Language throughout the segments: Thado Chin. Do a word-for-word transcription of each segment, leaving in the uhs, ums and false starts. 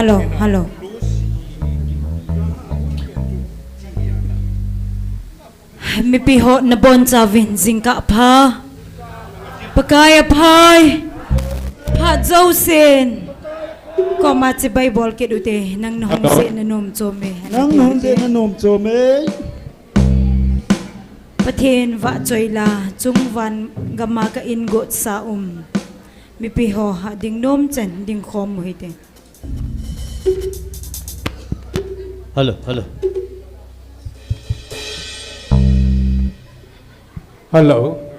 Hello, hello. Mipi ho nabonchauvin jingkah pha. Pakai aphai. Phat jousen. Koma chibai bol kit ute, nang nahung jeh nanom chom e. Nang nahung jeh nanom chom e. Pathen vahchoi la, chungvan gama ka ingot sa um. Mipi ho ha ding nom chan ding khom u hite. Hello, hello. Hello.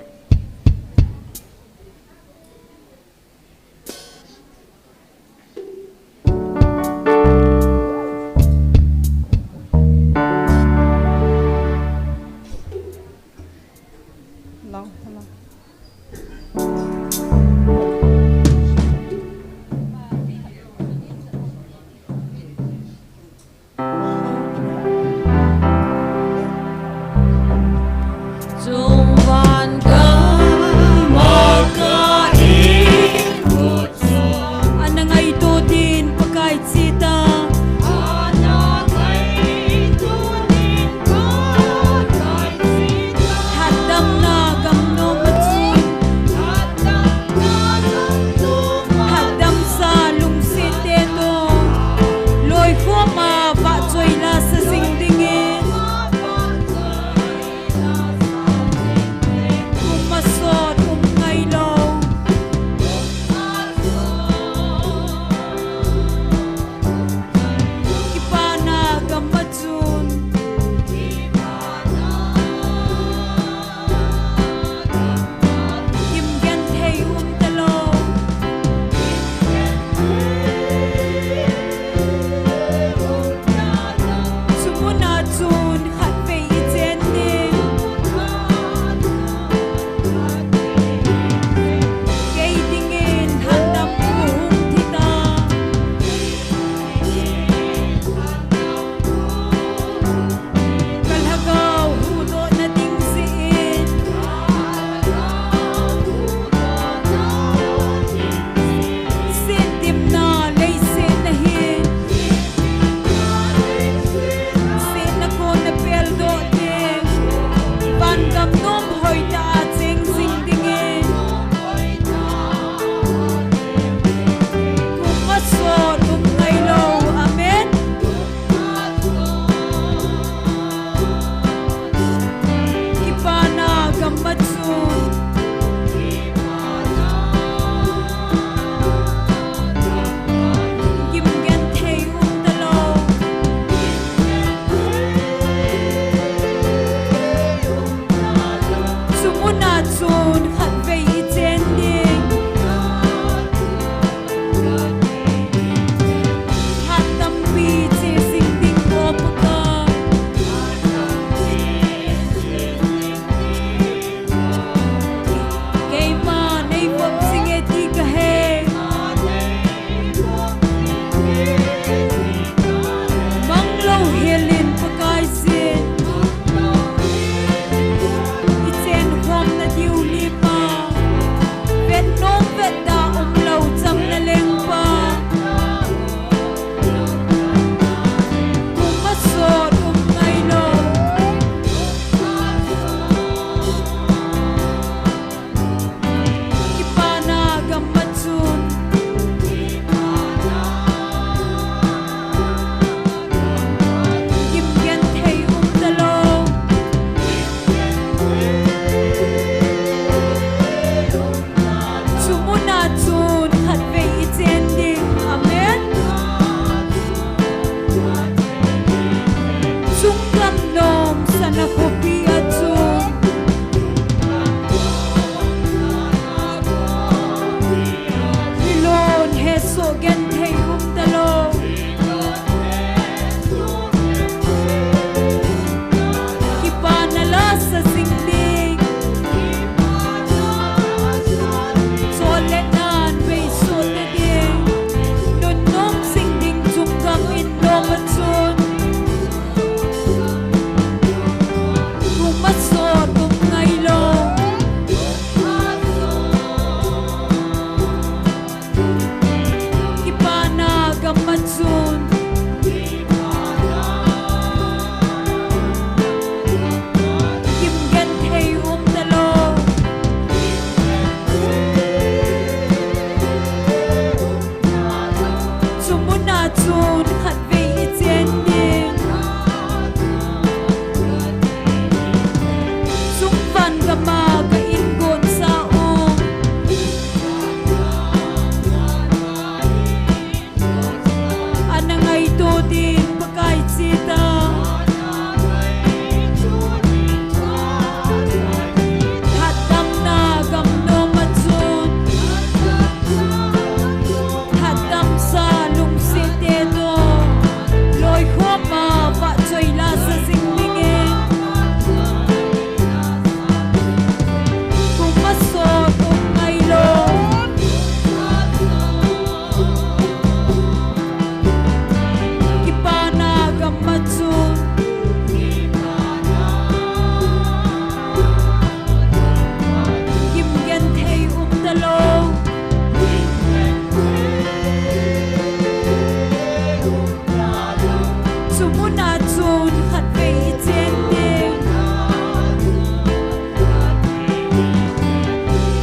Muna chun khatvei i chen ding.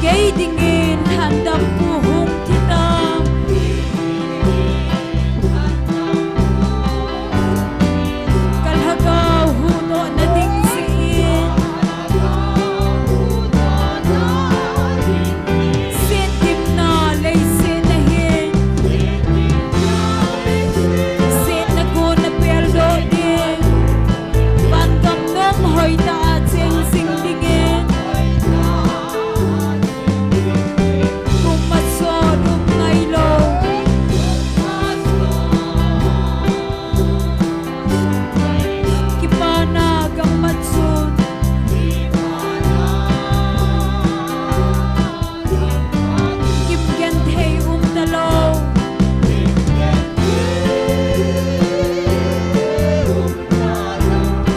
Kei dingin lhandampu hung thi tan. Ka lhagao huhdohna ding jeh in. Setdimna leiset a hin. Setna gon a peldoh ding. Vangam nom hoitah a cheng jing dingin. Kum masot um ngailou. Kipana gam a chun. Kim genthei um talou.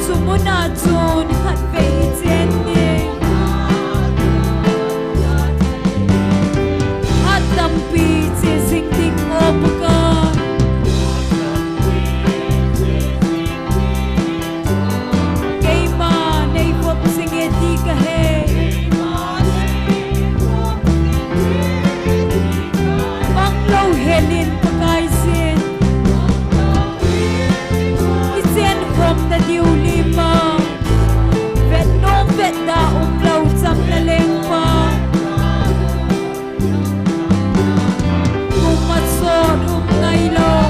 Chu muna chun khatvei i chen ding. Hat tampi che jing ding o Pakai. Keima nei vop jing e ti ka he. Manglou helin Pakaiyin. Kichen khom ta diu lima. Vet nom vet da umlou cham na lengpa. Kum masot um ngailou.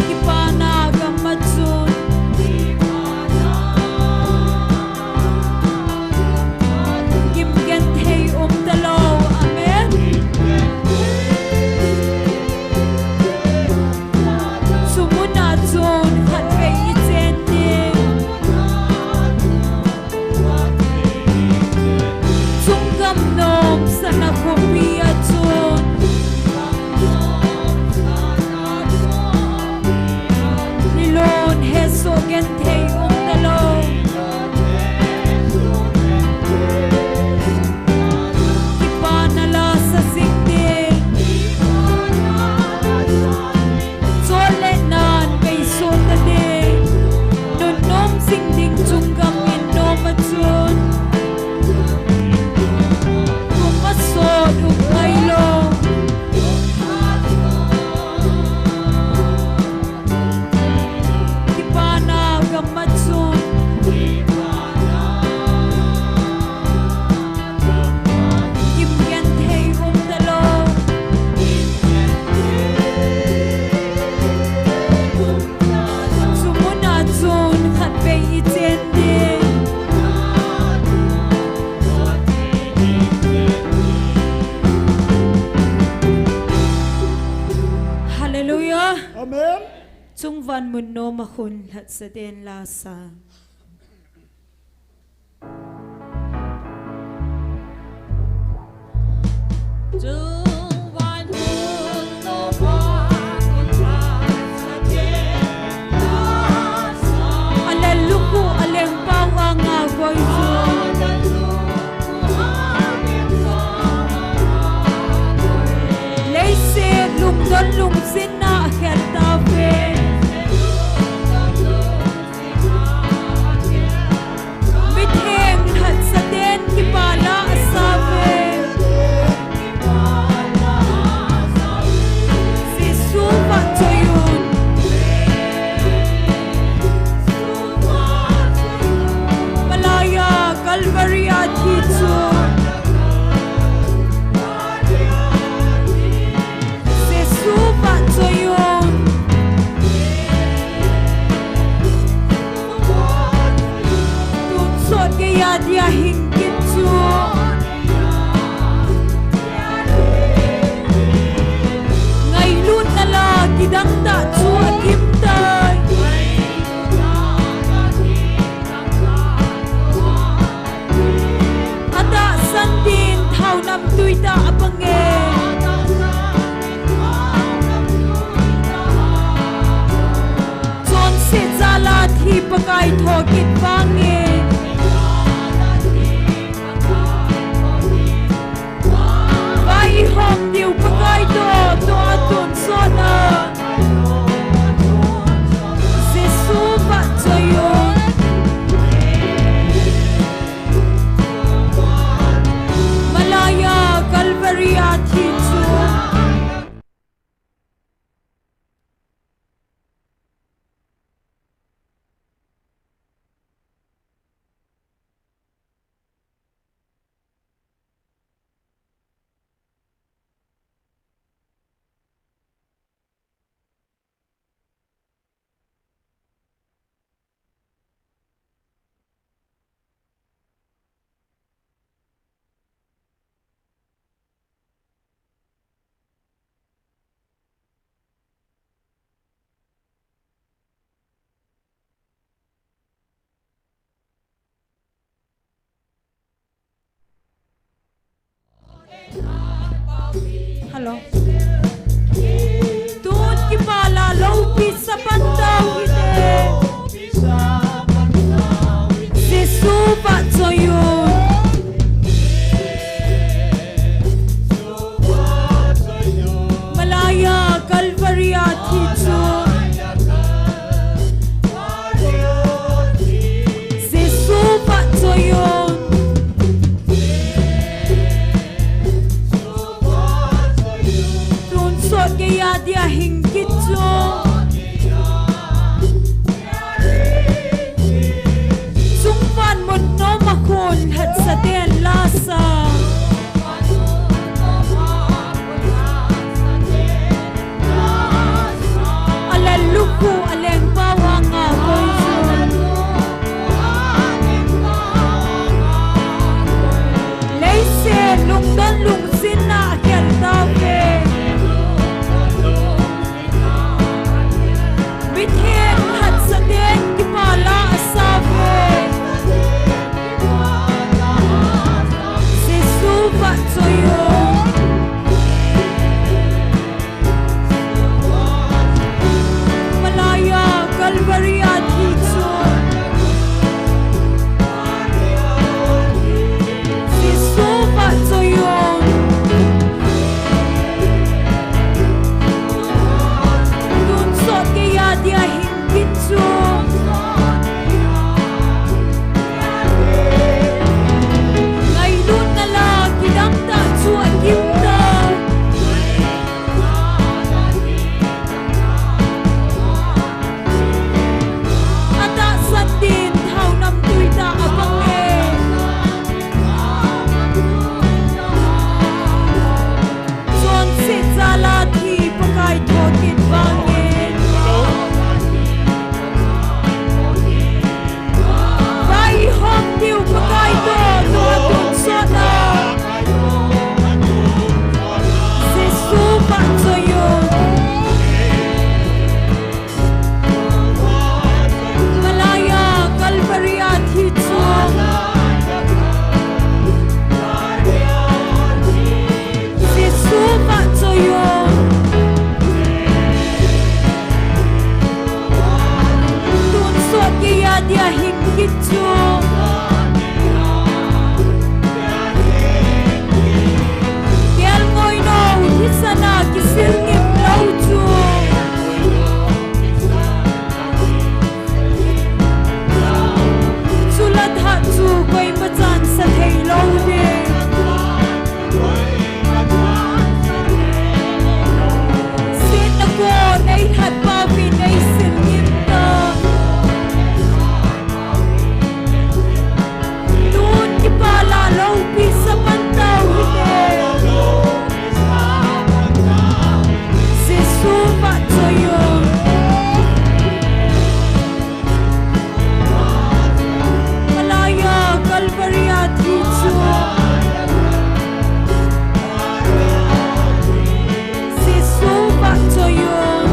Kipana gam a chun. Kim genthei um talou. Amen. Chu muna chun khatvei i chen ding. Chunggam nom sana khopi a chun. Nilon hesoh genthei um talou. Kipana la sa jing ding. Chol le nan beisoh ta ding. Nunnom jing ding chunggam in nom a chun. Kum masot um ngailou. Kipana gam a chun. Kim genthei um talou. Chu muna chun khatvei i chen ding. Hallelujah. Amen. Chungvan mun nom a khun lhatsa den la sa. Alel luku aleng pau anga goi chu. Leiset lungdon lungsin na khel ta ve. Mitheng lhatsa ten kipana a sa ve. Jesu vahchoi un. Malaya Calvary a thi chu. Jesu vahchoi un. Tonsot geiya dia hing kit chu. Ngailutna la kidang tah chu akim tai. Atahsan din thao namtui tah a pang e. Chonset jal a thi Pakai tho kit vang e. Vai ihom diu Pakai toh. Tun kipah lah loupi sa pan tau hite. Jesu vahchoi un. Malai a Calvary a thi chu Jesu vahchoi un. Tonsot geiya dia hing kit chu. Sung van mun nom a khun hatsat in la sa. A lallukhuh a lengpa vanga koi chu. Leiset lungdon lungsin a khel tauve. Mithem hatsat in kipah lah a sa uve. Jesu vahchoi un. Malai a Calvary a thi chu Jesu vahchoi un. Tonsot geiya dia hing kit chu. Ngailutna la kidang tah chu akim tai. Atahsan din thao namtui tah abang e. Chonset jal a thi Pakai thokit vangin. Vaihom diu Pakai toh, toh tonsot a. Jesu vahchoi un. Malai a Calvary a thi chu Jesu vahchoi un. Tonsot geiya dia hing kit chu. Kelngoi nou thisan a kisil ngim lou chu. Chule tha chu koima chan sa thei lou ding. Setna kon ei lhat pau hi nei sil ngim ta. Tun kipah lah loupi sa pan tau hite. Jesu vahchoi un. Malai a Calvary a thi chu Jesu vahchoi un.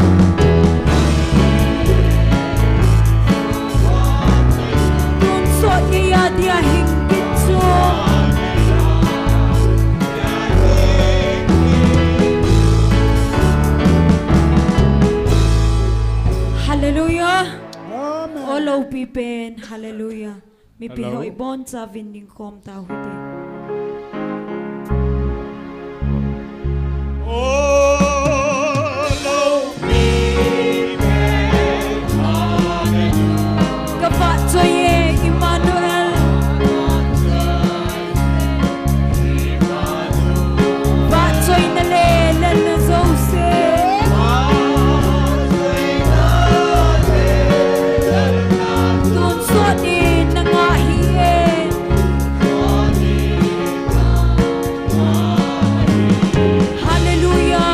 Tonsot geiya dia hing kit chu. Hallelujah. Amen. O loupi pen, hallelujah. Mipi ho ibonchauvin dingkhom tau hite. Ka vahchoi e, Emmanuel. Vahchoina le lelna jouse. Tonsot in na ngah hih e. Hallelujah,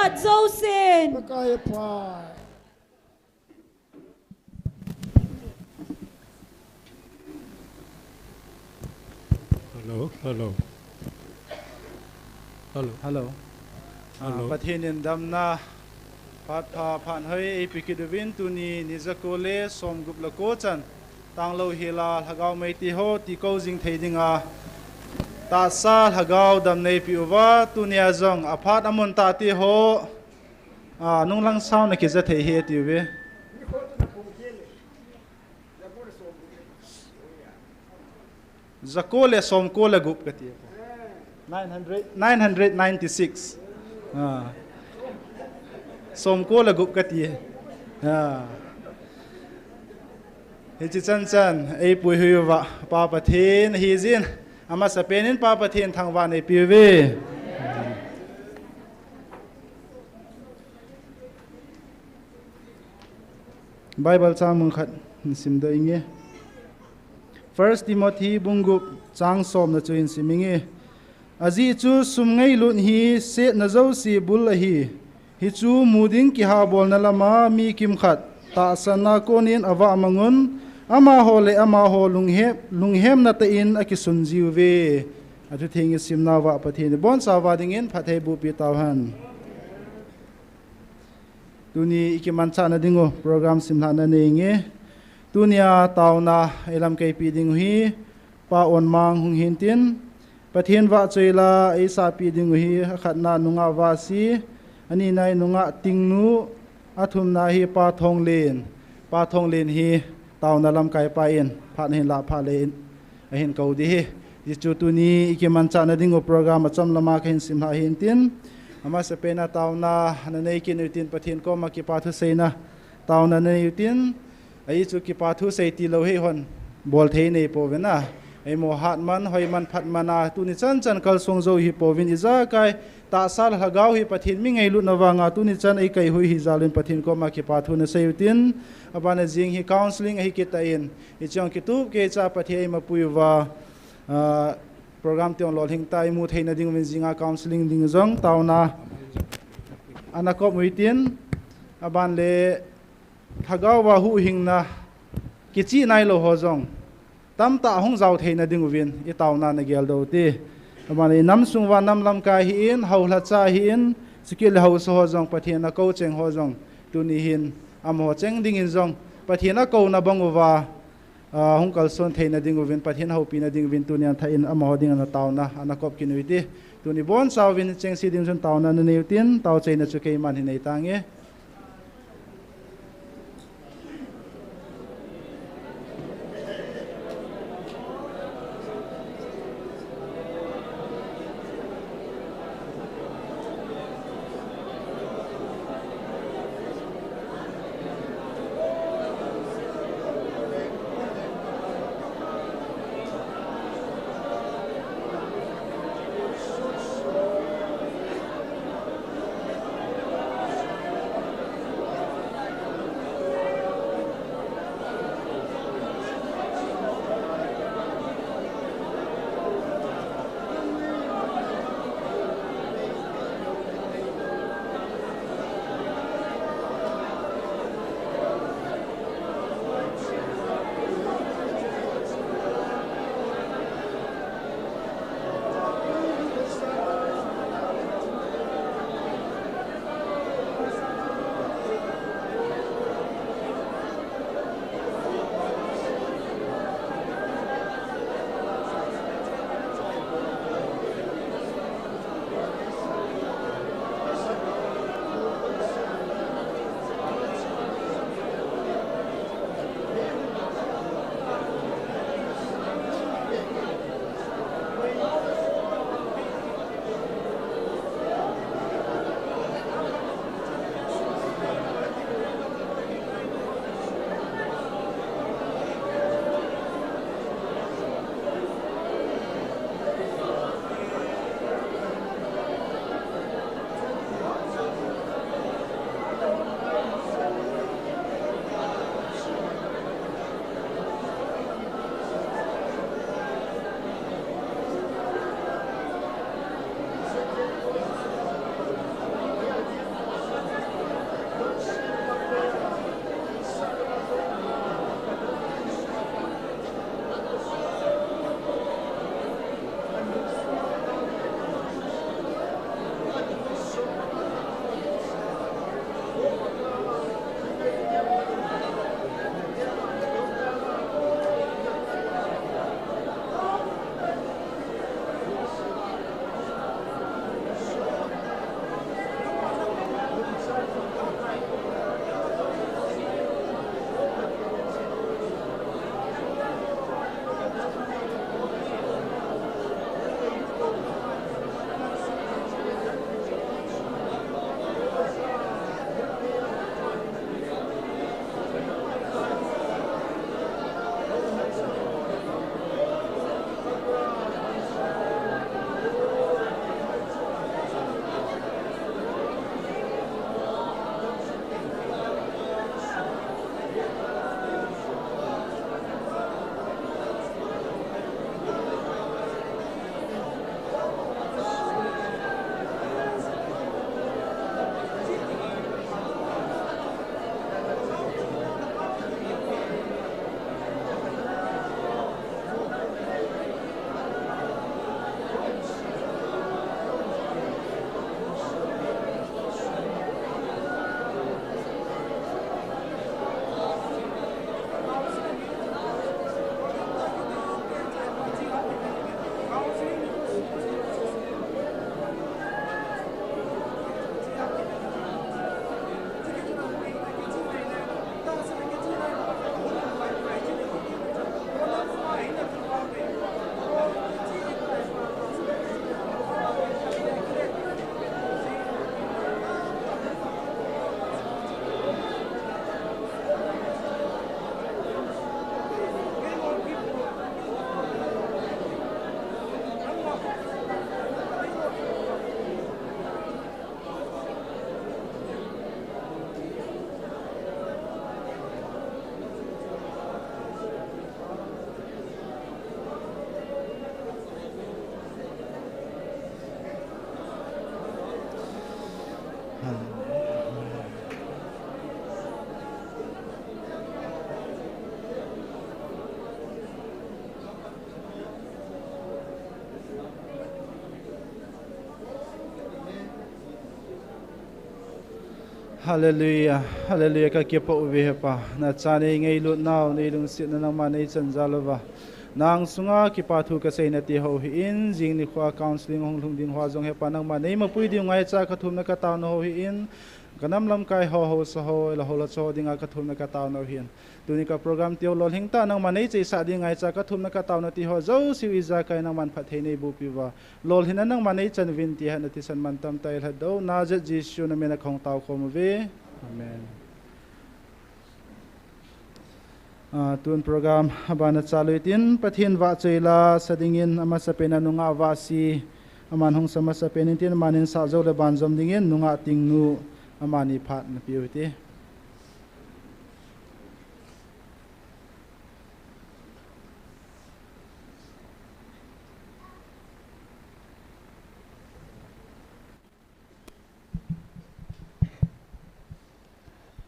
Jousen. Pakai pha. Hello, hello. Hello. Hello. Hello. Ah, Pathen in damna phat pha phat hoi eipe kit uvin tuni ni jako le somgup le ko chan. Tanglou hila lhagao mei ti ho ti ko jing thei dinga tahsa lhagao dam neipe uva tunia jong aphat amun tah ti ho. Ah, nunglang sound na kija thei hi ati uve. Jako le somko le gup kati. Nine hundred, nine hundred ninety-six. Ah. Somko le gup kati. Ah. Hichi chan chan, eipui hui uva, Pa Pathen, hijin, amasapen in Pa Pathen thangvah neipe uve. Bible chang mun khat hin simdoh inge. First Timothy bung gup chang somna chu hin sim inge. Ajeh chu sum ngailut hi setna jouse bul ahi. Hichu mu ding kihabolna lama mi kimkhat tahsanna konin avah mangun, amaho le amaho lunghep, lunghemna tah in akisun jiuve. Athutheng isimna uva Pathen in ibonchauva dingin phatthei bohpi tauhen. Tuni ikimanchahna dingu program simlhahna nei inge. Tunia taona ilamkaipi dingu hi Pa Onmang hung hintin, Pathen vahchoi la eisahpi dingu hi akhatna nungah Vahsi, anina hi nungah Tingnu, athumna hi Pa Thonglen. Pa Thonglen hi taona lamkaipa in phat ahin lah phat le in ahin kou ding ahi. Hichu tuni ikimanchahna dingu program achom lama kahin simlhah hintin, amasapen a taona nanei kit utin Pathen koma kipa thuseina taona nanei utin, ahi chu kipa thusei tilou hi eihon bolthei neipouvin a, eimo hatman, hoiman, phatman a tuni chan chan kalsong jou hipouvin ijakai tahsa lhagao hi Pathen mi ngailutna vanga tuni chan eikai hui hijalin Pathen koma kipa thu nasei utin, abana jing hi counseling ahi kit tan, hiche jong kitup keicha Pathen eimapui uva, ah, program teng lolhing tah imu theina dinguvin jinga counseling ding jong taona ana kop utin, aban le lhagao va huhhingna kichih nailou ho jong tamtah hung jao theina dinguvin itaona nagel doh ute. Aban le inam sung uva nam lamkai hin, hou lhacha hin, chukit le haosa ho jong, Pathen akou cheng ho jong, tuni hin amaho cheng dingin jong Pathen akouna bang uva, ah, hung kalson theina dinguvin, Pathen houpina dinguvin, tuni athah in amaho dingin taona ana kop kit uti. Tuni bonchauvin chengse ding chun taona nanei utin, taochaina chu keiman hin nei tange. Hallelujah, hallelujah, kakipah uve Hepa. Nacha neingailut nau, neilungsetna nangma neichan jal uva. Nang sunga kipa thu kasei nati ho hih in, jing nikho counseling hung lhung ding hoa jong Hepa nangma neimapui diu ngaicha kathumna kataona ho hih in, kanam lamkai ho, haosa ho, le houlo cho dinga kathumna kataona ho hih in. Tuni ka program teu lolhing tah nangma neicheisah ding ngaicha kathumna kataona ti ho jouse ijakai nangman phatthei neiboh piuva. Lolhinna nangma neichan uvin ti hetna thisan mantam tah eilhatdoh u Nazareth Jesu namin a kahung taokhom uve. Amen. Ah, tun program abana chalu hitin, Pathen vahchoi la sa dingin amasapen a nungah vahsi aman hung sa masapen in tin, amanin sah jou le banjom dingin nungah Tingnu amani phat napeh u hite.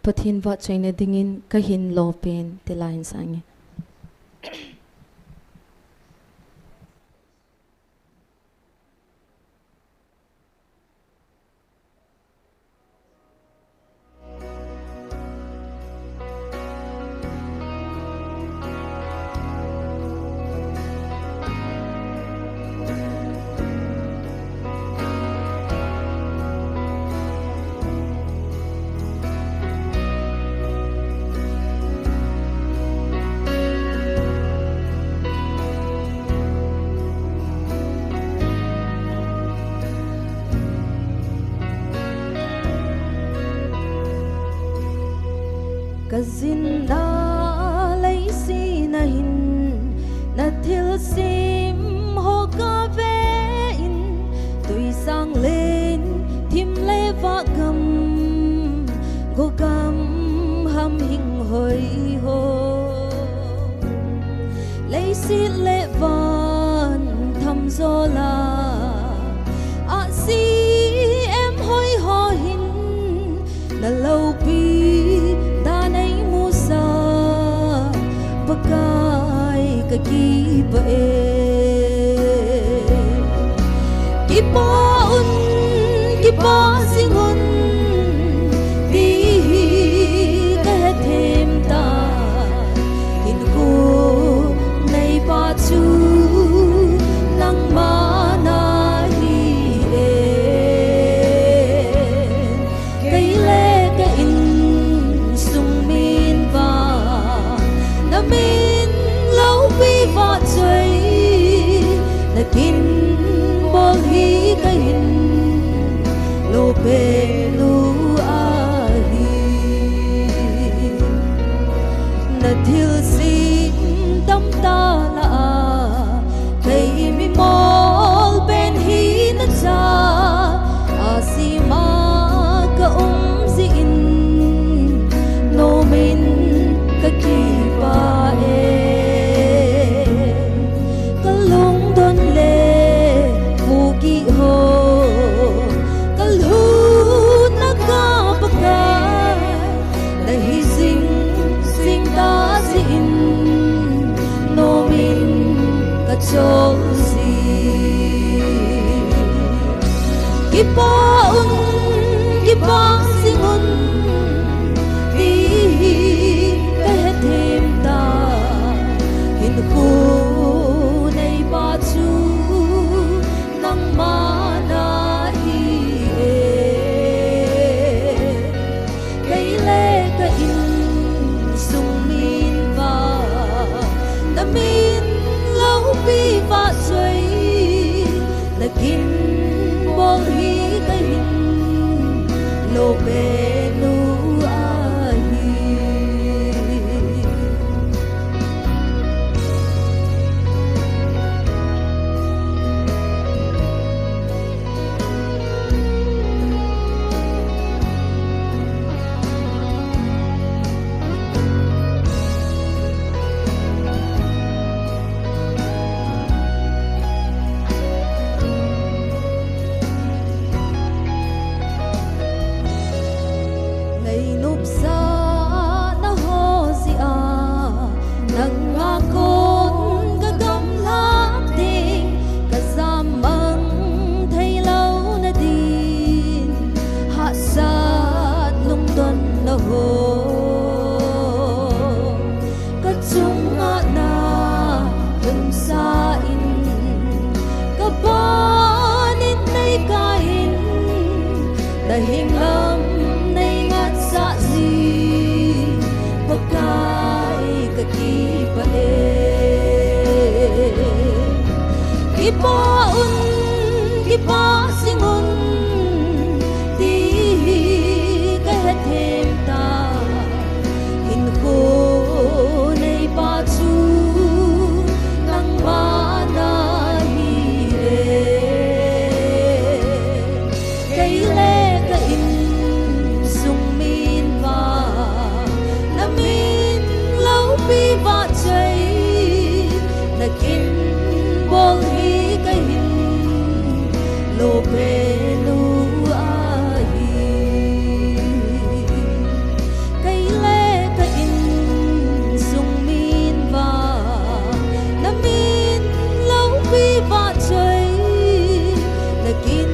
Pathen vahchoina dingin kahin lopen tila hin sange. Kajinna leiset a hin nathilsem ho kave in, tuisang len thim le vah gam, gogam ham hing hoi ho. Leiset le van tham jola, ahsi em hoi ho hin, na loupi dan eimusa, Pakai kakipah e. Kipah un, kipah jing un, ti hi kahethem tai. Hinkho neipa chu nangma nahi e. Kei le ka insung min vang, na min loupi vahchoi, na kin bol hi kahin lopen u ahi. Na thilsem tamtah lah a, kei mimol pen hi na cha, ahsi ma ka um jeh in, nom in kakipah e. Ka lungdon le vuki ho, ka lhun a ka Pakai, na hi jing jing ta jeh in, nom in ka chol ji. Kipah un, kipah jing un, ti hi kahethem tai. Hinkho neipa chu nangma nahi e. Kei le ka insung min vang, na min loupi vahchoi, na kin bol hi kahin lopen u ahi. Pa un, kipah jing un, ti hi ka hethem ta. Hinkho neipa chu nangma nahi e. Kei le ka insung min vang, na min loupi vahchoi, na kin bol hi ka hin lo pen u ahi. Kei le ka insung min vang, na min loupi vahchoi, na kin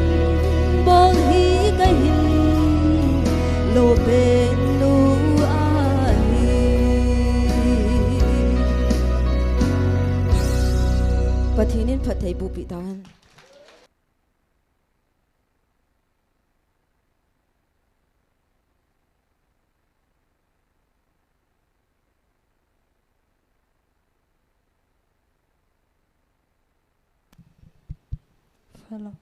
bol hi ka hin lo pen u ahi. Pathen in phatthei boh peh tahen. Hello.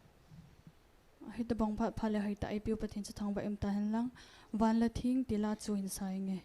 Hitabang phat pha le hoitah a eipeu Pathen chu thangvah in umta hen lang. Van le theng ti la chu hin sa inge.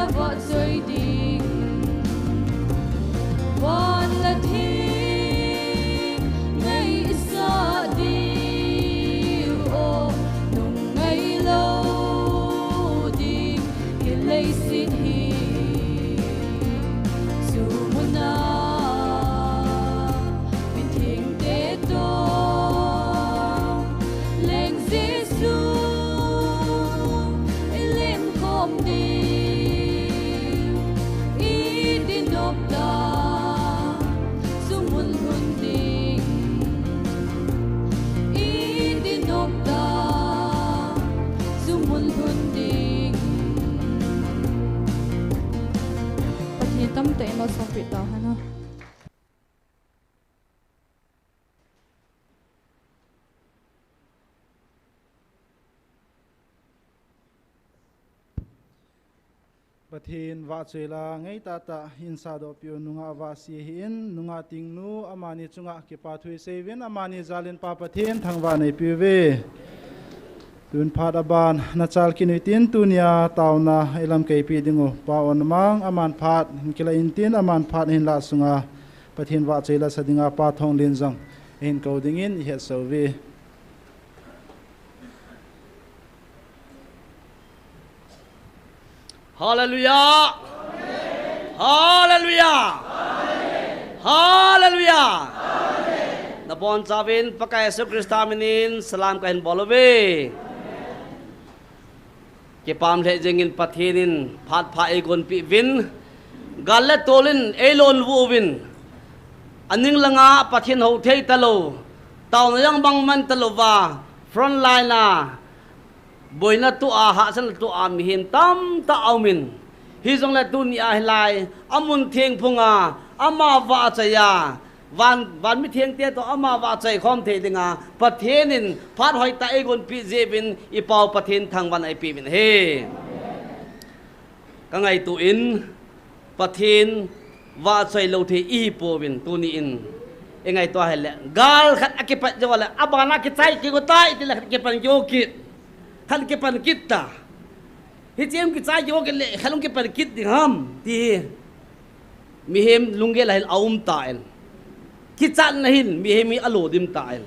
Vahchoi ding, van le thing nei sah diu aw, nung ngai lou ding, hileiset hi sumuna mithengte toh leng Jesu i lemkhom ding, i dinop ta, sumul lhun ding, i dinop ta, sumul lhun ding. Pathen tamtah in malsompi tauhen. Pathen vahchoi la ngai tahtah in sadoh piu nungah vahsi ahin, nungah Tingnu amani chunga kipa thu isei uvin, amani jal in Pa Pathen thangvah neipiu ve. Tun phat aban nachal kit u hitin, tunia taona ilamkaipi ding u Pa Onmang, aman phat hin kila intin, aman phat hin lah sunga Pathen vahchoi la sa dinga Pa Thonglen jong ahin kou dingin ihetsa uve. Hallelujah! Hallelujah! Hallelujah! Nabonchauvin Pakai Jesu Christa minin salam kahin bol uve. Kipah lheh jengin Pathen in phat pha eigonpeh uvin, gal le tol in eilonvuh uvin, aning langa Pathen hou thei talou, taona jong bang man talouva, front line a boina toh a, hahsatna toh a mihem tamtah aumin, hijongle tunia hilai amun theng phunga ama vahchoi a, van, van mithengte toh ama vahchoi khom thei dinga Pathen in phat hoitah eigonpeh jeh uvin i Pau Pathen thangvahna eipeuvin ahi. Kangaito in Pathen vahchoi lou thei ihipouvin, tuni in ingaito ahile, gal khat akipat jou le abana kichai kit u tai tile khat kipan jou kit, khat kipan kit ta. Hiche um kichai jou kit le khat um kipan kit ding ham ti hi mihem lunggel a hin aum tan, kichatna hin mihem hi alo dim tan.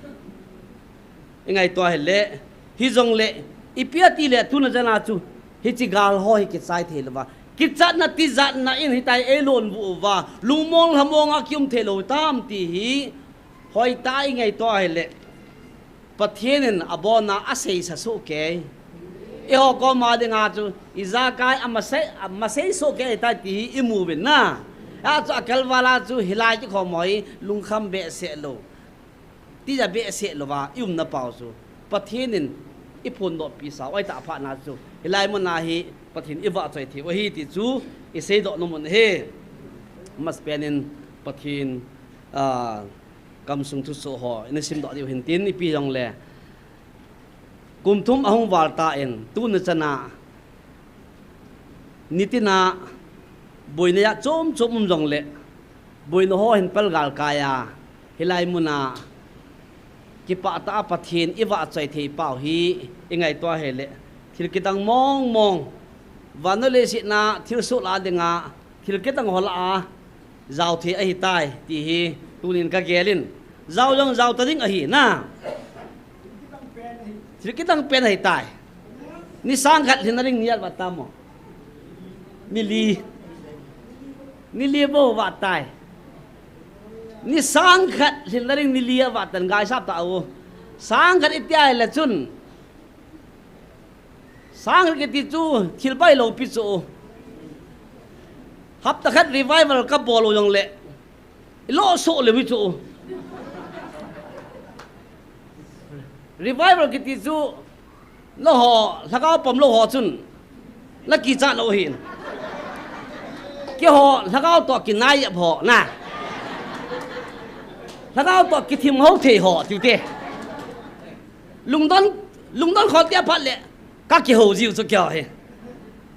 Ingaito ahile, hijongle ipi atile tuna jana chu hiche gal ho hi kichai thei louva, kichatna tijatna in hitia eilonvuh uva, lungmong lhamong a kium thei lou tam ti hi hoitah a ingaito ahile Pathen in abona aseisa sohkei. Eiho koma dinga chu ijakai amasei, amasei sohkei tai ti hi imu uvin na. Achu akalvala chu hilai kikhom ho hi lungkham behseh lou, tija behseh louva iumna pau chu Pathen in iphondohpi sau ahitah phatna chu hilai muna hi Pathen ivahchoi thei u ahi ti chu iseidoh nom u ahi. Amasapen in Pathen, ah, kamsung thusoh ho ina simdoh diu hintin, ipi jongle kum thum ahung val tan, tuna chana nitina boina jat chom chom um jongle boina ho hin palgal kai a, hilai muna kipah tah a Pathen ivahchoi thei pau hi ingaito ahile, thil kidang mong mong, vannoi leiset a thilsoh lah a dinga thil kidang ho lah a jao thei ahitai ti hi tunin kagel in, jao jong jao ta ding ahi na. Thil kidang pen ahitai. Ni sang khat lhinna ding ni ijat vah tam o? Ni li. Ni li bou vah tai. Ni sang khat lhinna ding ni li avah tan, ngaisap tau. Sang khat iti ahile chun, sang khat kiti chu thil bailou pi chu. Hapta khat revival kabol u jongle ilosoh leu hi chu. Revival kiti chu nangho lhagao pom lou ho chun nakichat lou ahin, keiho lhagao toh kinai jep ho na, lhagao toh kithim hou thei ho tiu te. Lungdon, lungdon khol tia phat le kakihou jiu chu keiho hi.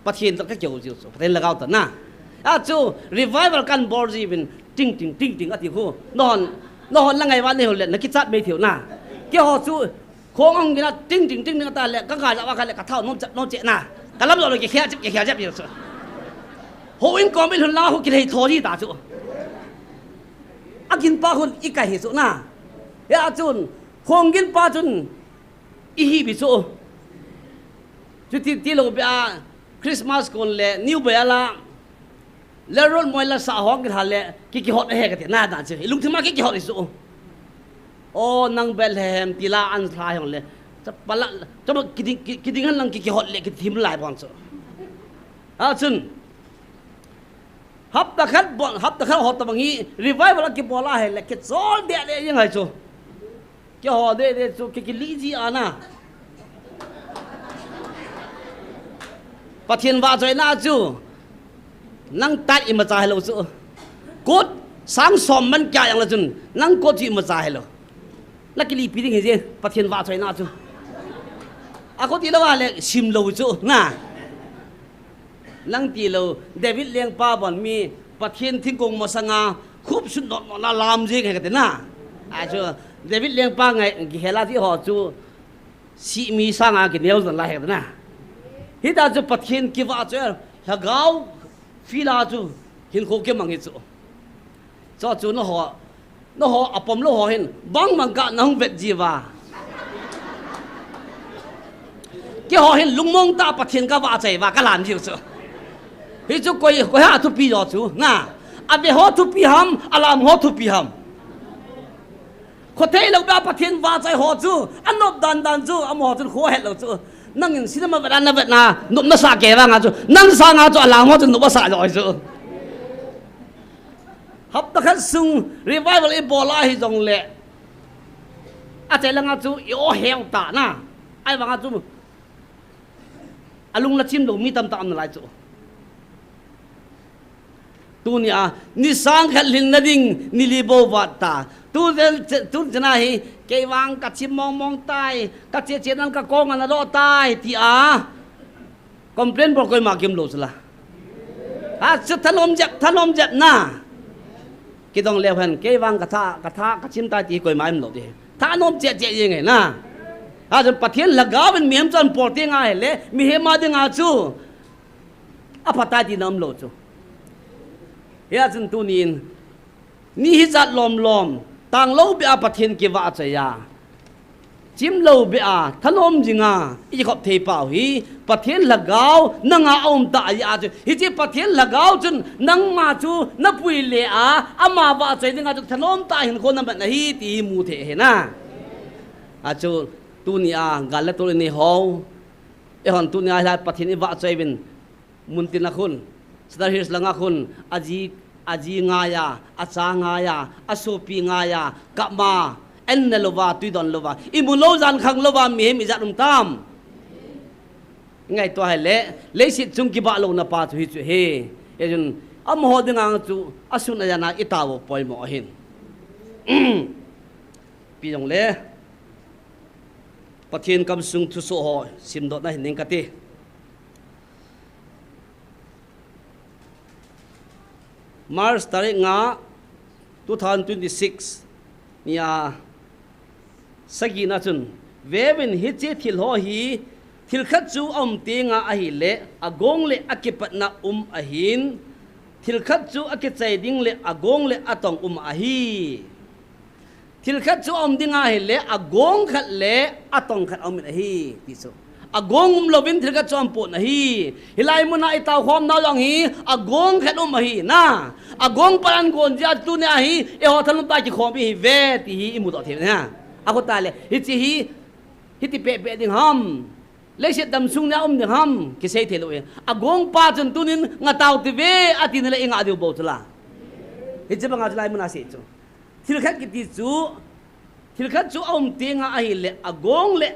Pathen toh kakihou jiu chu Pathen lhagao toh na. Achu revival kan bol jiuvin, ting ting ting ting ati khu. Nangho, nangho la ngai uva neihou le nakichat mai thei u na. Keiho chu khong ahung gin a ting ting ting ting ata le kanga jao a kha le kathao nom cheh nom cheh na. Kalam jao le kikhel jep kikhel jep jiu chu. Houin kom ilhun la khu kilhei tho ji ta chu. Agin pa khun ikai hi chu na. Hia chun, khonggin pa chun ihi bi chu. Chuti tilou bia Christmas kon le New Year la, le rol moi la sa hong kilha le, ki kihot he kati na na chu. Ilungthim a ki kihot hi chu. O nang Bethlehem ti la an lha hong le. Cha pala, cha kiding, kiding han lang ki kihot le kithim lai bon chu. A chun. Hapta khat bon, hapta khat hot tabang hi revival a kibol a he le kichol de le jeng hai chu. Kiho de de chu ki kili ji ana. Pathen vahchoina chu nang tat imacha helou chu. Kot sang som man kya jang la chun nang kot chu imacha helou. Na kilipi ding hi je Pathen vahchoina chu. A kot ilou a le sim lou chu na. Nang tilou, David lengpa bon mi, Pathen thingkong masanga, khup sut not not na lam jing he kati na. A chu, David lengpa ngai, kihela ti ho chu, si mi sanga kineo zan la he kati na. Hita chu Pathen kivahchoi, lhagao, fila chu, hinkho kimang hi chu. Chu chu na ho, Nangho apom lou ho hin, bang bang ka nahung vet ji uva. Keiho hin lungmong tah Pathen ka vahchoi uva, ka lam jiu chu. Hi chu koi, koi ha thupi jo chu, na. Ave ho thupi ham, alam ho thupi ham. Khothei lou ba Pathen vahchoi ho chu, anop dan dan chu, amaho chun kho het lou chu. Nangin cinema vet na vet na, nop nasa kei vang a chu, nang sanga chu alam ho chu nop asa jo chu. Hapta khat sung revival ibol a hi jongle. Achai langa chu i o heu ta na. Ahivanga chu. Alung la chim lou mi tamtah um nalai chu. Tunia, ni sang khat lhin na ding, ni li bou vat ta. Tu chen, tu chena hi, kei vang ka chim mong mong tai, ka che che nan ka kong ana lo tai, tia. Complain bol koima kim lou chu la. Ha, chu thanom jep, thanom jep na. Kidong leu hen, kei vang ka tha, ka tha, ka chim tai ti koima im lou ti. Thanom che che jeng e na. Ha, chun Pathen lhagao in mihem chun por ti nga he le, mihem a dinga chu. Apha tai ti na um lou chu. Hia chun tunin, Ni hijat lom lom, tang lou bia Pathen kivahchoi a. Chim lou bia, thanom jinga, i khop thei pau hi, Pathen lhagao, nanga aum ta a chu. Hiche Pathen lhagao chun, nangma chu, na pui le a, ama vahchoi dinga chu, thanom tah hinkho na man ahi, ti hi mu thei ahi na. A chu, tunia, gal le tol i nei ho. Eihon tunia, hilai Pathen i vahchoi uvin, Muntin a khun, Sadar Hills langa khun, aji, aji ngaiya, acha ngaiya, asopi ngaiya, kap ma, en ne louva, tui don louva, imu lou jan khang louva, mihem ijat um tam. Ngaito hile, leiset chung kibah louna pa chu hichu ahi. Hijeh chun, amaho dinga chu, asun ajana, i tao poimo ahin. Ipi jongle, Pathen kamsung thusoh ho, simdohna hin ning kati. March tarik nga, two thousand twenty-six, nia, sagina chun, veuvin hiche thil ho hi, thil khat chu aum tenga ahile, agong le akipatna um ahin, thil khat chu akichai ding le agong le atong um ahi. Thil khat chu aum ding ahile, agong khat le atong khat aum in ahi, ti chu. Agong um louvin thil khat chu aum pon ahi. Hilai muna i tao khom nau jong hi, agong khat um ahi, na. Agong pan an gon jia tunia hi, eiho thanom tah kikhom i hi ve, ti hi i mudoh thei na. Akhu ta le, hiche hi, hiti peh peh ding ham. Leiset damsung nia um ding ham, kisei thei lou e. Agong pa chun tunin nga tao ti ve, ati na le i nga diu bou chu la. Hiche banga chu lai muna sei chu. Thil khat kiti chu, thil khat chu aum tenga ahile, agong le,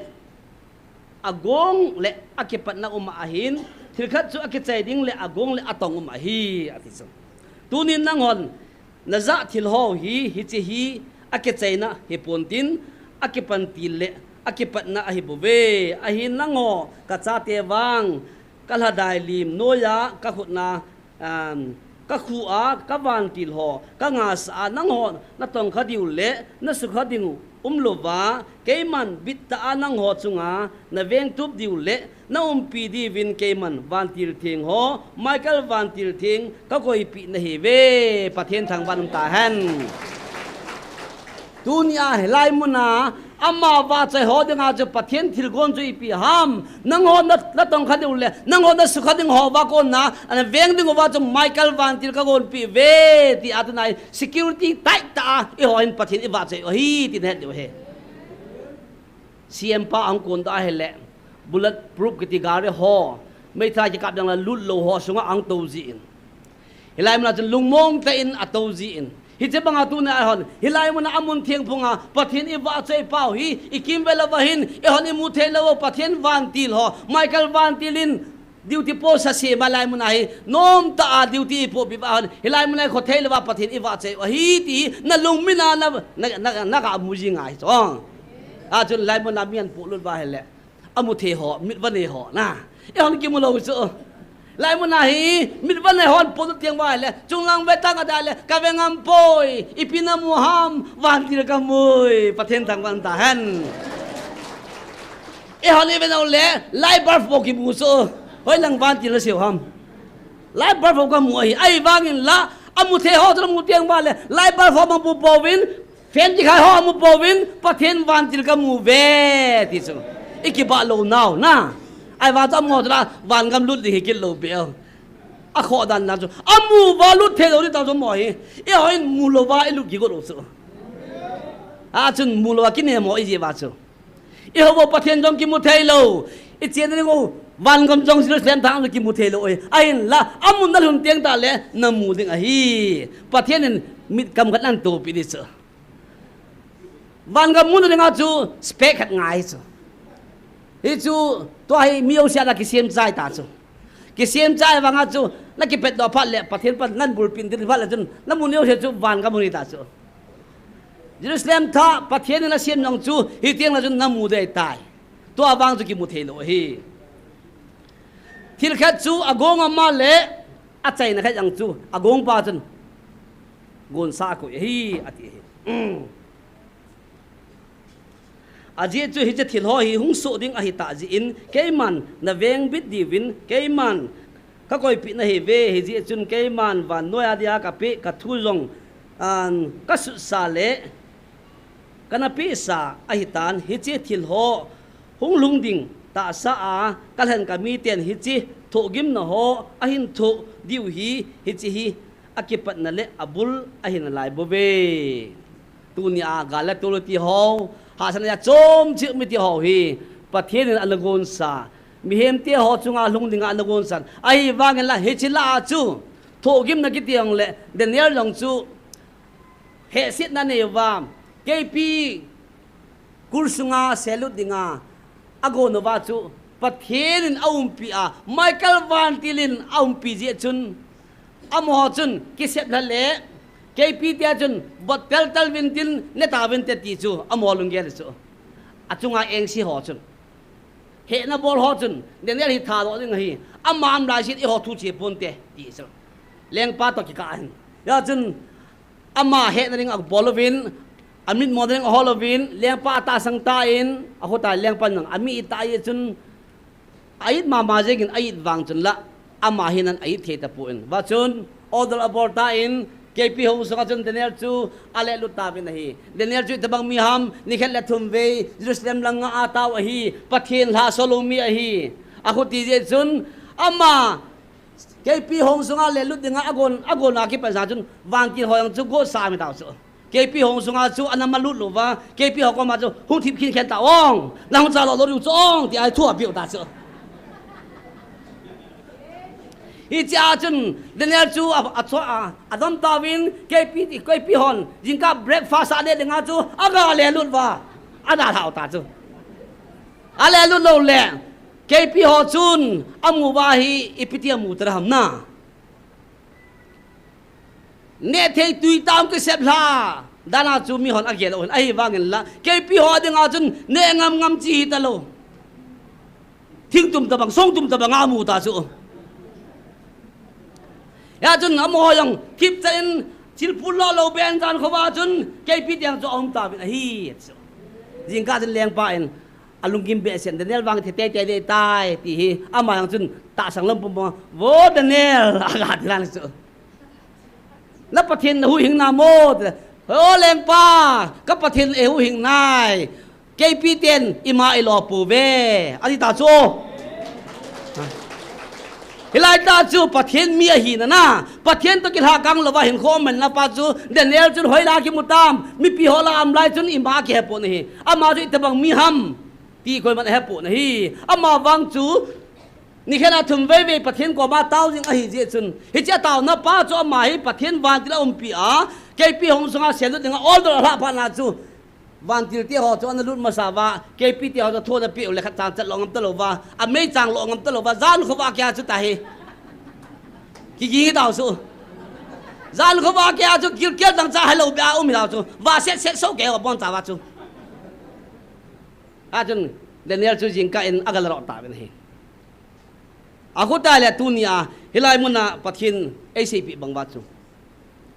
agong le, akipatna um ahin, thil khat chu akichai ding le, agong le, atong um ahi, ati chu. Tunin nanghon, najah thil ho hi, hiche hi, akichaina hi pontin, akipantil le, akipatna ahi bouve, ahin nangho, ka chate vang, ka lhadai lim noiya, ka khutna, um, Ka khu a ka vantil ho ka ngasa a nangho na tongkha diu le na sukha ding u umlouva, keiman bittah a nangho chunga na veng tup diu le na umpi diuvin keiman vantil theng ho, Michael vantil theng ka koipeh nahiuve. Pathen thangvah in umtahen. Tunia hilai muna ama vahchoi ho dinga chu Pathen thilgon chu ipi ham? Nangho na, na tongkha diu le nangho na sukha ding ho va kona ana veng ding uva chu Michael vantil ka gonpeh uve, tia tunai security tight tah a eiho hin Pathen ivahchoi u ahi ti nahet diu ahi. C M pa ahung kondoh ahile, bullet proof kiti gari ho, meithai kikap ding la lut lou ho sunga ahung tou jin, hilai muna chun lungmong tah in atou jin, hiche banga tunia eihon hilai muna amun theng phunga Pathen ivahchoi pau hi ikimvel uva hin eihon imu thei lou u Pathen vantil ho, Michael vantil in duty post asem a lai muna hi nomtah a duty ipohpeh uva hon hilai muna hi khothei louva Pathen ivahchoi u ahi ti hi na lungmina na, na, na, na gamu ji ngai chu. Achun hilai muna mi ahin polut uva ahile, amu thei ho, mit va nei ho na, eihon kimu lou chu. Hilai muna hi mit va nei hon polut teng uva ahile, chunglang vetang a dai le, ka ve ngam poi, ipi namu ham? Vantil ka mui. Pathen thangvah in umtahen. Eihon ive nau le, light bulb bou kimu chu. Hoilang vantil nasei u ham? Light bulb bou kamu ahi. Ahivangin la, amu thei ho chu namu teng uva le, light bulb ho amu pouvin, fan kikhai ho amu pouvin, Pathen vantil kamu uve ti chu. Ikibah lou nau na. Ahivang chu amaho chu la, vangam lut ding hi kit lou beh. Akhoh dan na chu amu uva lut thei lou ding tah chu amaho hi. Eihon mu louva ilut kigot u chu. Achun mu louva kinem u iji uva chu. Eiho bou Pathen jong kimu thei lou. Ichenna ding u vangam jong Jerusalem thah a kimu thei lou u ahi. Ahinla, amun nalhun teng tah le namu ding ahi. Pathen in mit kam khat ahin tohpeh ding chu. Vangam muna dinga chu spec khat ngai chu. Hichu, tua hi mi jouse a kisem chai tah chu. Kisem chai vanga chu, nakipet doh phat le, Pathen pan nabulpin ding phat le chun, namu neocha chu vangam mun ahi tah chu. Jerusalem thah Pathen in asem jong chu, hiteng le chun namu ding ahitai. Tua vang chu kimu thei lou ahi. Thil khat chu agong ama le achaina khat jong chu agong pa chun gonsa akoi ahi, ati ahi. Ajeh chu hiche thil ho hi hung soh ding ahitah jeh in, keiman na vengbit diuvin, keiman ka koipeh nahiuve, hijeh chun keiman vannoi a dia kapeh ka thu jong, an, ka sutsa le kana pehsa ahitan, hiche thil ho hung lhung ding tahsa a kalhen ka miten hiche thohgimna ho ahin thoh diu hi, hiche hi akipatna le abul ahi nalai bouve. Tunia gal le tol ti ho, hahsatna a chom cheh mi ti ho hi Pathen in ana gonsa, mihem te ho chunga lhung dinga ana gonsan. Ahivangin la hiche lah a chu thohgimna kiti jong le Daniel jong chu hehsetna anei uva, keipi kul sunga selut dinga agon uva chu Pathen in aumpi a, Michael vantil in aumpi jeh chun, amaho chun kisep lha le, keipi tia chun bottel tel uvin tin, ne tauvin te ti chu amaho lunggel chu. Achunga engse ho chun, hehna bol ho chun, Daniel hi thadoh ding ahi, ama um lai sin eiho thu che ponte ti chu. Lengpa toh kikah ahin. Hijeh chun, ama hehna ding abol uvin, amit mo ding ahol uvin, lengpa atahsan tan, akhut a lengpan jong ami it tah jeh chun, a-it mama jengin a-it vang chun la, ama hin ana it thei tapon. Hijeh chun, order abol tan, keipi hong sunga chun Daniel chu alelut tauvin ahi. Daniel chu itobang mi ham, nikhat le thum vei Jerusalem langa atao ahi, Pathen lhasol lou mi ahi. Akhuti jeh chun, ama keipi hong sunga lelut dinga agon, agon a kipat jeh chun, vantil ho jong chu gotsa aum tau chu. Keipi hong sunga chu ana malut louva, keipi ho koma chu hung thip khin khen tao ong, nahung cha lou lou diu chu ong, tia thu apeh u ta chu. Hichea chun Daniel chu a, a, a, adom tauvin, keipi, keipi hon jingkah breakfast a ne dinga chu aga lelut uva, ana lhau ta chu. Alelut lou le, keipi ho chun amu uva hi ipi ti amu tah ham na. Nehthei tui tah kisep lha dan a chu mihon agel u ahin, ahivangin la keipi ho dinga chun neh ngam ngam chi hita lou. Thing tum tobang, song tum tobang amu ta chu. Hia chun amaho jong thipcha in chilpul lo lo ben jan khova chun keipi teng chu aum tauvin ahi. Jingkah chun lengpa in alungkim behseh in Daniel vang thi teitei ding tai ti hi ama jong chun tahsang lam pum pum a, "Vo Daniel," aga ti lang chu. "Na Pathen na huhhing na mo?" ti le, "O lengpa, ka Pathen eihuhhing nai. Keipi ten ima ilo pouve," ati ta chu. Hilai ta chu Pathen mi ahi na na. Pathen toh kilhakang louva hinkho aman na pa chu Daniel chun hoilai a kimu tam. Mipi ho lah a um lai chun ima kihe pon ahi. Ama chu itobang mi ham ti koiman ahe pon ahi. Ama vang chu nikhat a thum vei vei Pathen koma tao jing ahi jeh chun, hiche ataona pa chu ama hi Pathen vantil a umpi a, keipi hung sunga semdoh dinga order alhah phat na chu, vantil te ho chu ana lut masa uva, keipi te ho chu thon apeh u le khat chang chat lo ngam ta louva, amei chang lo ngam ta louva, jan khova kia chu tahi. Kiging tau chu. Jan khova kia chu gilkel dangchah helou beh a um hi tau chu. Vahset set so kei ho bon cha uva chu. Achun Daniel chu jingkah in aga la roh tauvin ahi. Akhuta le tunia hilai muna Pathen eiseipeh bang uva chu,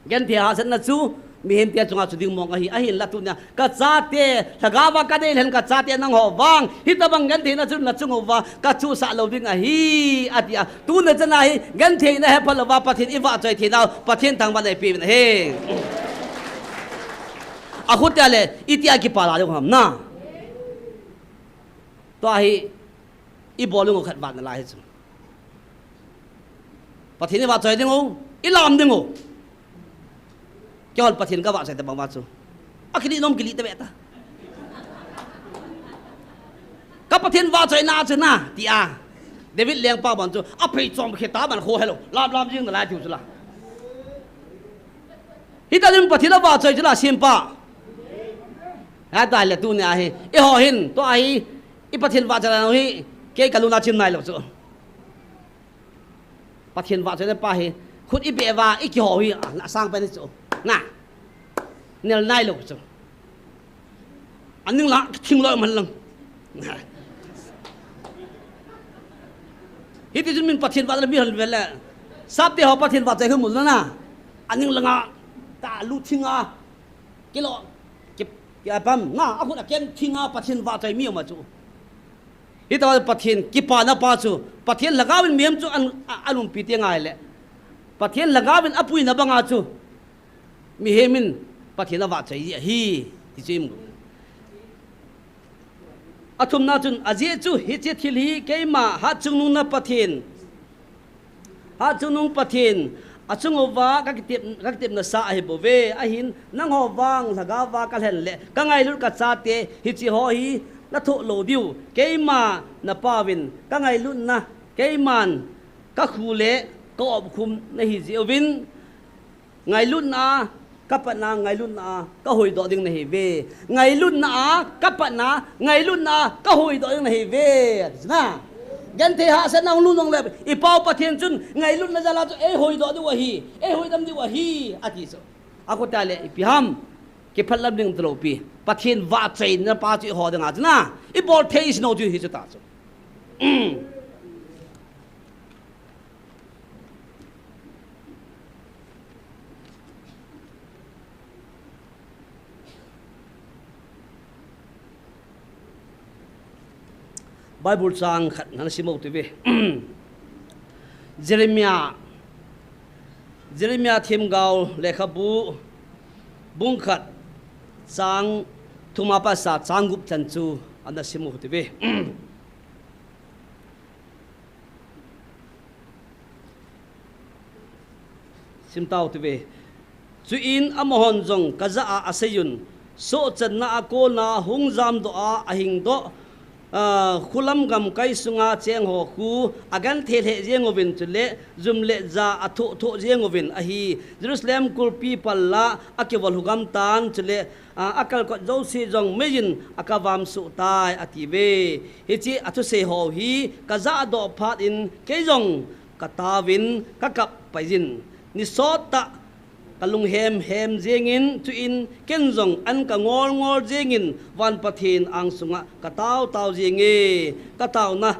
genthei hahsatna chu mihem te chunga chu ding mong ahi, ahinla tunia ka chate, lhagao va ka deilhen ka chate nangho vang hitobang gentheina chu na chung uva ka chuhsah lou ding ahi, ati a. Tuna chana hi gentheina hepha louva Pathen ivahchoi theinau Pathen thangvahna eipeuvin ahi. Akhuta le itia kipa la ding ham na. Tua hi ibol ding u khat vang nalai hi chu. Pathen ivahchoi ding u, ilam ding u. Keihon Pathen kavahchoi tobang uva chu, akilih nom kilih tave ta. Ka Pathen vahchoina chu na, tia David lengpa bang chu aphei chom khe ta man kho helou, lam lam jing nalai tiu chu la. Hita ding Pathen avahchoi chu la sempa. Hita le tunia hi eiho hin tua hi i Pathen vahchoi nau hi kei ka luna chim nailou chu. Pathen vahchoina pa hi khut ibeh uva ikihou hi, a, asang pen hi chu. Na. Nel nailou chu. Aning la thing loi man lang. Hiti chun min Pathen vahchoi mi hal vele. Sapte ho Pathen vahchoi khu mu na. Aning langa ta lu thing a. Kilo, ki, ki apam, na, akhut akem thing a Pathen vahchoi mi um a chu. Hita Pathen kipana pa chu, Pathen lhagao in mihem chu an, a, alungpi te ngai le. Pathen lhagao in apuina banga chu, mihem in Pathen avahchoi ji ahi, ti chu imu. Athumna chun, ajeh chu hiche thil hi keima hatchungnung na Pathen, hatchungnung Pathen achung uva ka kitep, ka kitepna sa ahi bouve, ahin nangho vang lhagao va ka lhen le ka ngailut ka chate hiche ho hi na thoh lou diu, keima na pauvin ka ngailutna, keiman ka khu le ka opkhum nahi jeh uvin, ngailutna a ka patna, ngailutna a ka hoidoh ding nahi ve. Ngailutna a ka patna, ngailutna a ka hoidoh ding nahi ve. Ati chu na. Genthei hahsatna hung lut nung le, i Pau Pathen chun ngailutna jal a chu ei hoidoh diu ahi, ei hoidam diu ahi, ati chu. Akhuta le ipi ham, kiphatlam ding talou pi. Pathen vahchoina pa chu i ho ding a chu na. I bol thei isi nou chu hi chu ta chu. Bible chang khat nana sim u hite ve. Jeremiah, Jeremiah themgao lekhabu, bung khat, chang thum a pat a chang gup chan chu ana sim u hite ve. Sim tau hite ve. Chuin amahon jong kajah a asei un, sohchanna a kona hung jamdoh a ahingdoh, ah, khulam gamkai sunga cheng ho khu agenthei lheh jeng uvin chule jum le ja athoh thoh jeng uvin ahi. Jerusalem kulpi palla akivol hugam tan chule, ah, akalkot jouse jong meiyin akavamsuh tai ati ve. Hiche athusei ho hi kajahdoh phat in kei jong kataovin kakap paiyin. Ni sot tah kalung hemhem jengin, chuin ken jong an kangol ngol jengin, van Pathen angsunga katao tao jenge. Kataona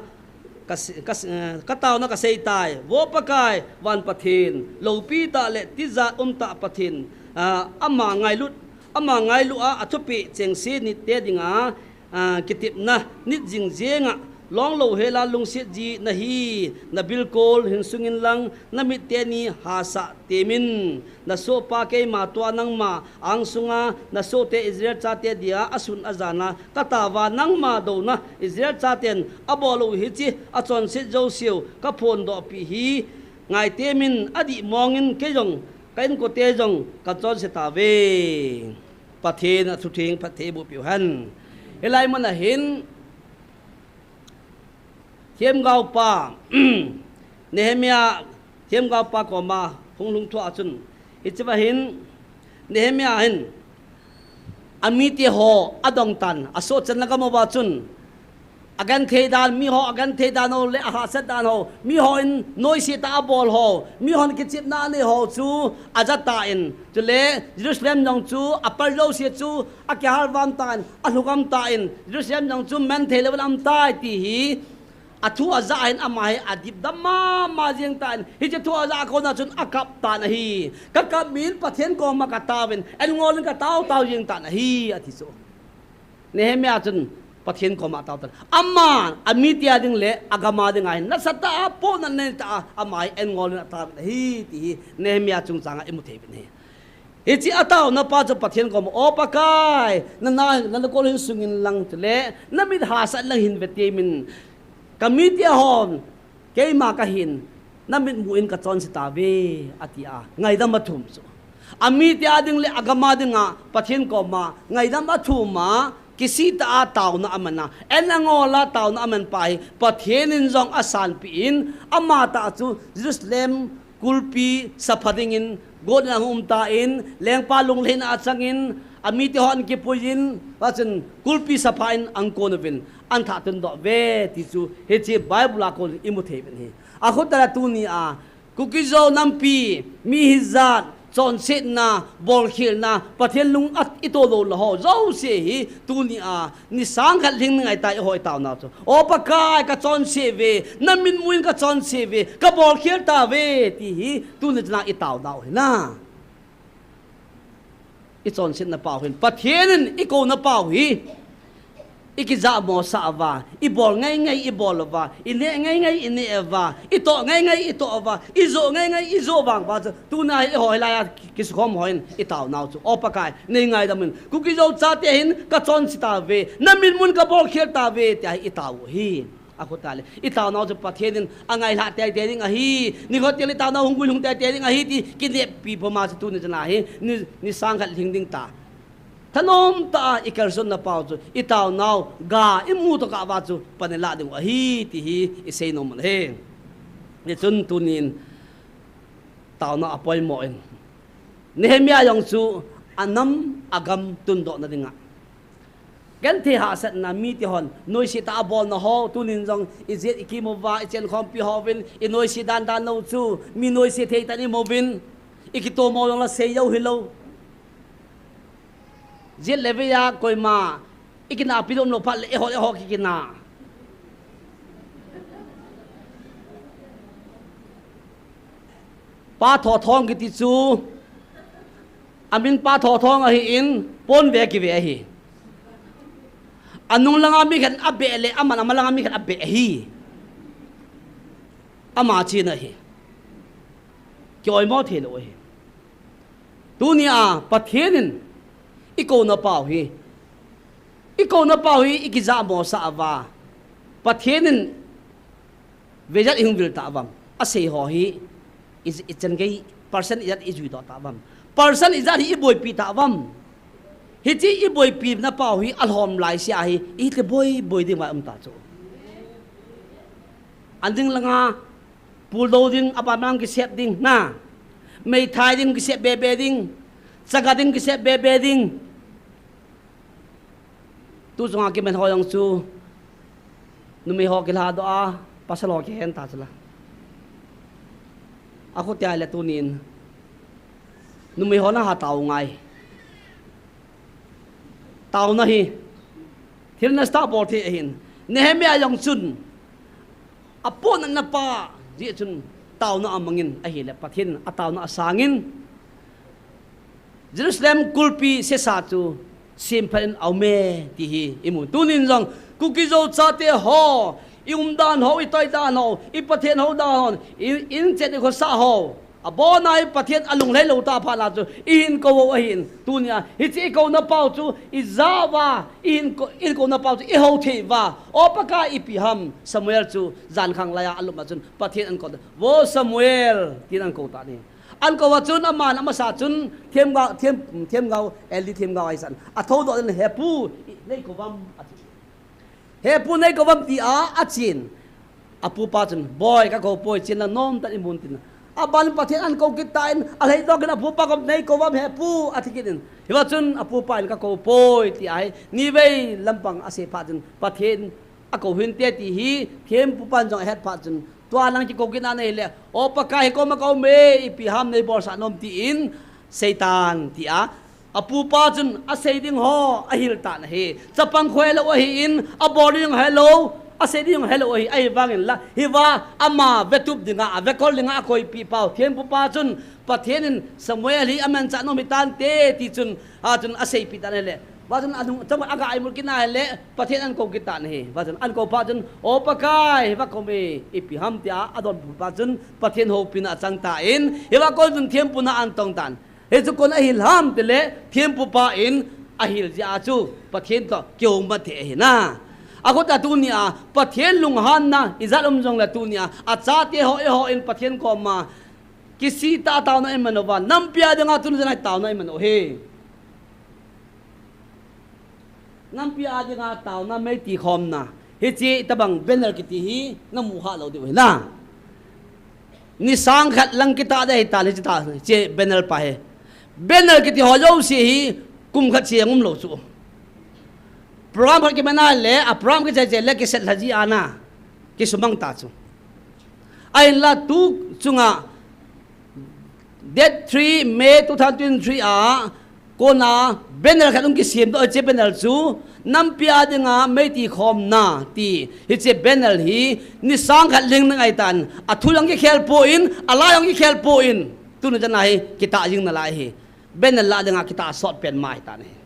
Ka, ka, eh, ka tauna ka sei tai, Vo Pakai, van Pathen, loupi tah le tijat um tah Pathen, ah, ama ngailut, ama ngailut a, a thupeh chengse nit te dinga, ah, kitepna nit jing jenga, long lou hela lungset ji na hi, na bilkol hin sungin lang, na mit teni hahsa temin, na sohpa keima tua nangma angsunga, na sohte Israel chate dia, a sun a jana, ka tauva nangma douna, Israel chaten, a bol u hiche, a chonset jouseu, ka phondoh pi hi, ngai temin, a dih mongin, kei jong, ka inkote jong, ka chonse tauve. Pathen a thutheng phatthei boh piu hen. Hilai mun a hin, Themgaopa, Nehemiah, themgaopa koma hung lhung thua chun, hichea hin, Nehemiah hin, a mite ho a dong tan, a sohchan na ka mo va chun, a genthei dan, mi ho a genthei dan ho le a hahsat dan ho, mi ho in noise tah a bol ho, mi hon kichepna a nei ho chu a ja tan, chule Jerusalem jong chu a pal jouse chu a kihal vam tan, a lhugam tan, Jerusalem jong chu man thei lou in a um tai ti hi, a thu a ja hin ama hi a dipdam mama jeng tan, hiche thu a ja a kona chun a kap tan ahi. Ka kap min Pathen koma ka tauvin, an ngol in ka tau tau jeng tan ahi, a ti chu. Nehemiah chun Pathen koma a tau tan. Aman, a mite a ding le, a gam a ding a hin, nasatah a, pohnat neitah a, ama hi an ngol in a tauvin ahi, ti hi, Nehemiah chungchang a i mu thei uvin ahi. Hiche a tauna pa chu Pathen koma, O Pakai, na na, na, na kol hin sungin lang chule, na mit hahsa in lang hin ve temin, ka mite hon, keima ka hin, na mitmu in ka chonse tauve, a ti a, ngaidam a thum chu. A mite a ding le a gam a dinga, Pathen koma, ngaidam a thum a, kisih tah a tauna a man a, an a ngol a tauna a man pa hi, Pathen in jong a sanpeh in, ama tah chu Jerusalem kulpi sapha dingin, got in a hung um tan, lengpa lunglhaina a changin, a mite ho an kipui in, va chun kulpi sapha in a kon uvin, an thah tun doh uve, ti chu, hiche Bible a kon i mu thei uvin ahi. A khut a tuni a, Kuki-Zo nampi, mi hijat, chonsetna, bolkhelna, Pathen lung a i to lou la ho, jouse hi, tuni a, ni sang khat lhing ni ngai ta i ho i tauna chu. O Pakai, ka chonse uve, na mitmu in ka chonse uve, ka bolkhel tauve, ti hi, tuni chana i tauna u hi na. I chonsetna pau hin, Pathen in i kouna pau hi, i kijahmo sah uva, i bol ngai ngai i bol uva, i neh ngai ngai i neh uva, i toh ngai ngai i toh uva, i joh ngai ngai i joh vang uva chu, tuna hi i ho hilai a ki, kisukhom ho in i tauna u chu. O Pakai, nei ngaidam in, Kuki-Zo chate hin ka chonse tauve, na mitmu in ka bolkhel tauve, tia hi i tau u hi. A khut a le, i tauna u chu Pathen in a ngailhah teitei ding ahi, nikho teng le i tauna u hung guilhung teitei ding ahi, ti kineppi puma chu tuni chana hi, ni, ni sang khat lhing ding ta. Thanom tah a i kalsonna pau chu, i tauna u ga i mu tokah uva chu, pan i lah ding u ahi, ti hi i sei nom u ahi. Hichun tunin tauna a poimo in, Nehemiah jong chu a nam a gam tundohna dinga, genthei hahsatna mite hon noise tah a bolna ho, tunin jong i jet i kimu uva, i chenkhompi ho uvin, i noise dan dan lou chu, mi noise thei tah in i mu uvin, i kitomo jong la sei jou hilou. Jet le vei a koima i kinapi lou um lou phat le, eiho, eiho kikina. Pa Thothong kiti chu, a min Pa Thothong ahin, pon ve kive ahi. A nung langa mi khat in a beh le, aman a malanga mi khat a beh ahi. Ama china ahi. Ki-oimo thei lou ahi. Tuni a Pathen in i kouna pau hi, i kouna pau hi i kijahmo sah uva, Pathen in vejat i hung vil tauvam. A sei ho hi i, i chan gei, person ijat i juidoh tauvam. Person ijat hi i boipi tauvam. Hiche i boipina pau hi a lhom laisea hi i hiche boi boi ding vai um ta chu. An ding langa puldo ding, a ban mang kisep ding, na. Meithai ding kisep bebe ding. Chaga ding kisep bebe ding. Tu chunga kimen ho jong chu, numei ho kilhadoh a, pasal ho kihen ta chu la. A khu tia le tunin, numei ho na ha tau ngai. Tauna hi, thil na start bol thei ahin. Nehemiah jong chun, Apohnatna pa jeh chun taona amangin ahile Pathen ataona asangin Jerusalem kulpi sesa chu semphat in aume ti hi imu. Tunin jong Kuki-Zo chate ho, i umdan ho, i toidan ho, i Pathen ho dan ho, i, i inchen i khosa ho, abona hi Pathen alunglhai lou tah phat na chu ihin kou u ahin. Tunia hiche i kouna pau chu i jao va, ihin kou, ihin kouna pau chu i hou thei uva. O Pakai, ipi ham? Samuel chu jankhang laiya alupna chun Pathen ahin kou, Vo Samuel, tin ahin kou tan ahi. Ahin kou a chun aman amasa chun themgao, them, themgao, Eli themgao ahisan. Athoudoh in, He pu, nei kou vam, ati. He pu, nei kou vam, tia achen. Apupa chun, Boi, ka kou poi, chen lang nomtah in imun, tin. Aban Pathen ahin kou kit tan, alhaidoh in apupa kom, Nei kou vam, He pu, ati kit in. Hiva chun apupa in, Ka kou poi, ti ahi. Nivei lampang asei phat chun Pathen akou hinte ti hi thempupan jong ahet phat chun, Tua nang kikou kit na ahile, O Pakai, hi koma ka um e, ipi ham nei bolsah nom, tin seitan, tia apupa chun asei ding ho ahil tan ahi. Chapang kho helou ahin, abol ding helou, asei ding helou ahi, ahivangin la, hiva ama vetup dinga, avekol dinga akoipeh pau thempupa chun Pathen in Samuel hi amanchah nom hitante, ti chun, a chun aseipeh tan ahile. Hiva chun anung, chapang aga imut kit na ahile, Pathen ahin kou kit tan ahi. Hiva chun ahin kou phat chun, O Pakai, hiva kou um e, ipi ham, tia adonbut phat chun Pathen houpina achang tan, hiva kon chun thempuna ahin tong tan. Hichu kon ahil ham tile, thempupa in ahil jeh a chu Pathen toh kihoumat thei ahi na. Akhuta tunia Pathen lunghanna ijat um jongle tunia achate ho, eiho in Pathen koma kisih tah a taona iman uva, nampi a dinga tuni chan a taona iman u ahi. Nampi a dinga taona meiti khomna. Hiche itobang banner kiti hi namu kha lou diu ahi na. Ni sang khat lang kitah ding ahitan hiche ta, hiche banner pa hi. Banner kiti ho jouse hi kum khat cheng umlou chu. Program khat kiman a le, a program kichai chai le kiset lha ji ana. Kisumang ta chu. Ahinla tu chunga date three May two thousand twenty-three a kona banner khat hung kisemdoh, hiche banner chu nampi a dinga meiti khomna ti. Hiche banner hi ni sang khat lhing ding ahitan, athu jong kikhel poi, alai jong kikhel poi, tuni chan a hi kitah jing nalai ahi. Banner lah dinga kitah sot pen mai tan ahi.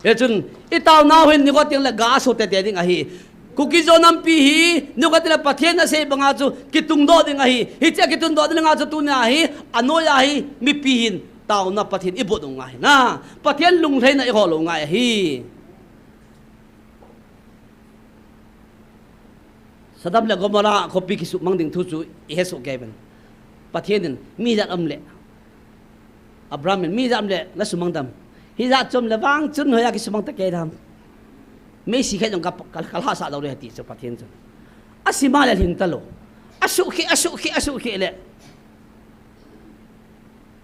Hichun itaonau hin nikho teng le ga aso tete ding ahi. Kuki-Zo nampi hi nikho teng le Pathen asei banga chu kitungdoh ding ahi. Hiche kitungdoh dinga chu tunia hi anoiya hi mipi hin taona Pathen ibot u ngai ahi na. Pathen lunglhaina ihol u ngai ahi. Sodom le Gomorrah khopi kisumang ding thu chu ihesoh kei uvin. Pathen in mi ijat um le, Abraham in mi ijat um le nasumang dem? Hijat chu um le vang chun hoiya kisumang ta kei dem? Meisi khat jong ka, ka, kalhahsah lou ding ahi ti chu Pathen chun. Asima le lhing talou. Asuhkheh, asuhkheh, asuhkheh le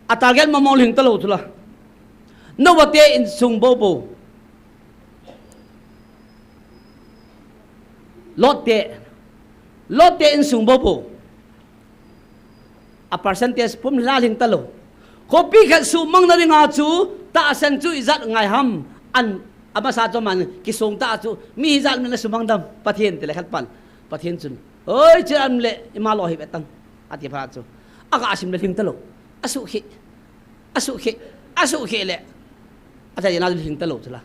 a target mong mong lhing talou chu la. Noah te insung bou bou. Lot te, Lot te insung bou bou. A percentage pum la lhing talou. Khopi khat sumang na dinga chu tahsan chu ijat ngai ham? An, amasa chu aman kisong ta chu mi ijat um le nasumang dem Pathen, ti le khat pan Pathen chun, Oi, hiche um le ima lou hi ve tan, ati phat chu aga sim le lhing talou. Asuhkheh, asuhkheh, asuhkheh le achaina lhing talou chu la.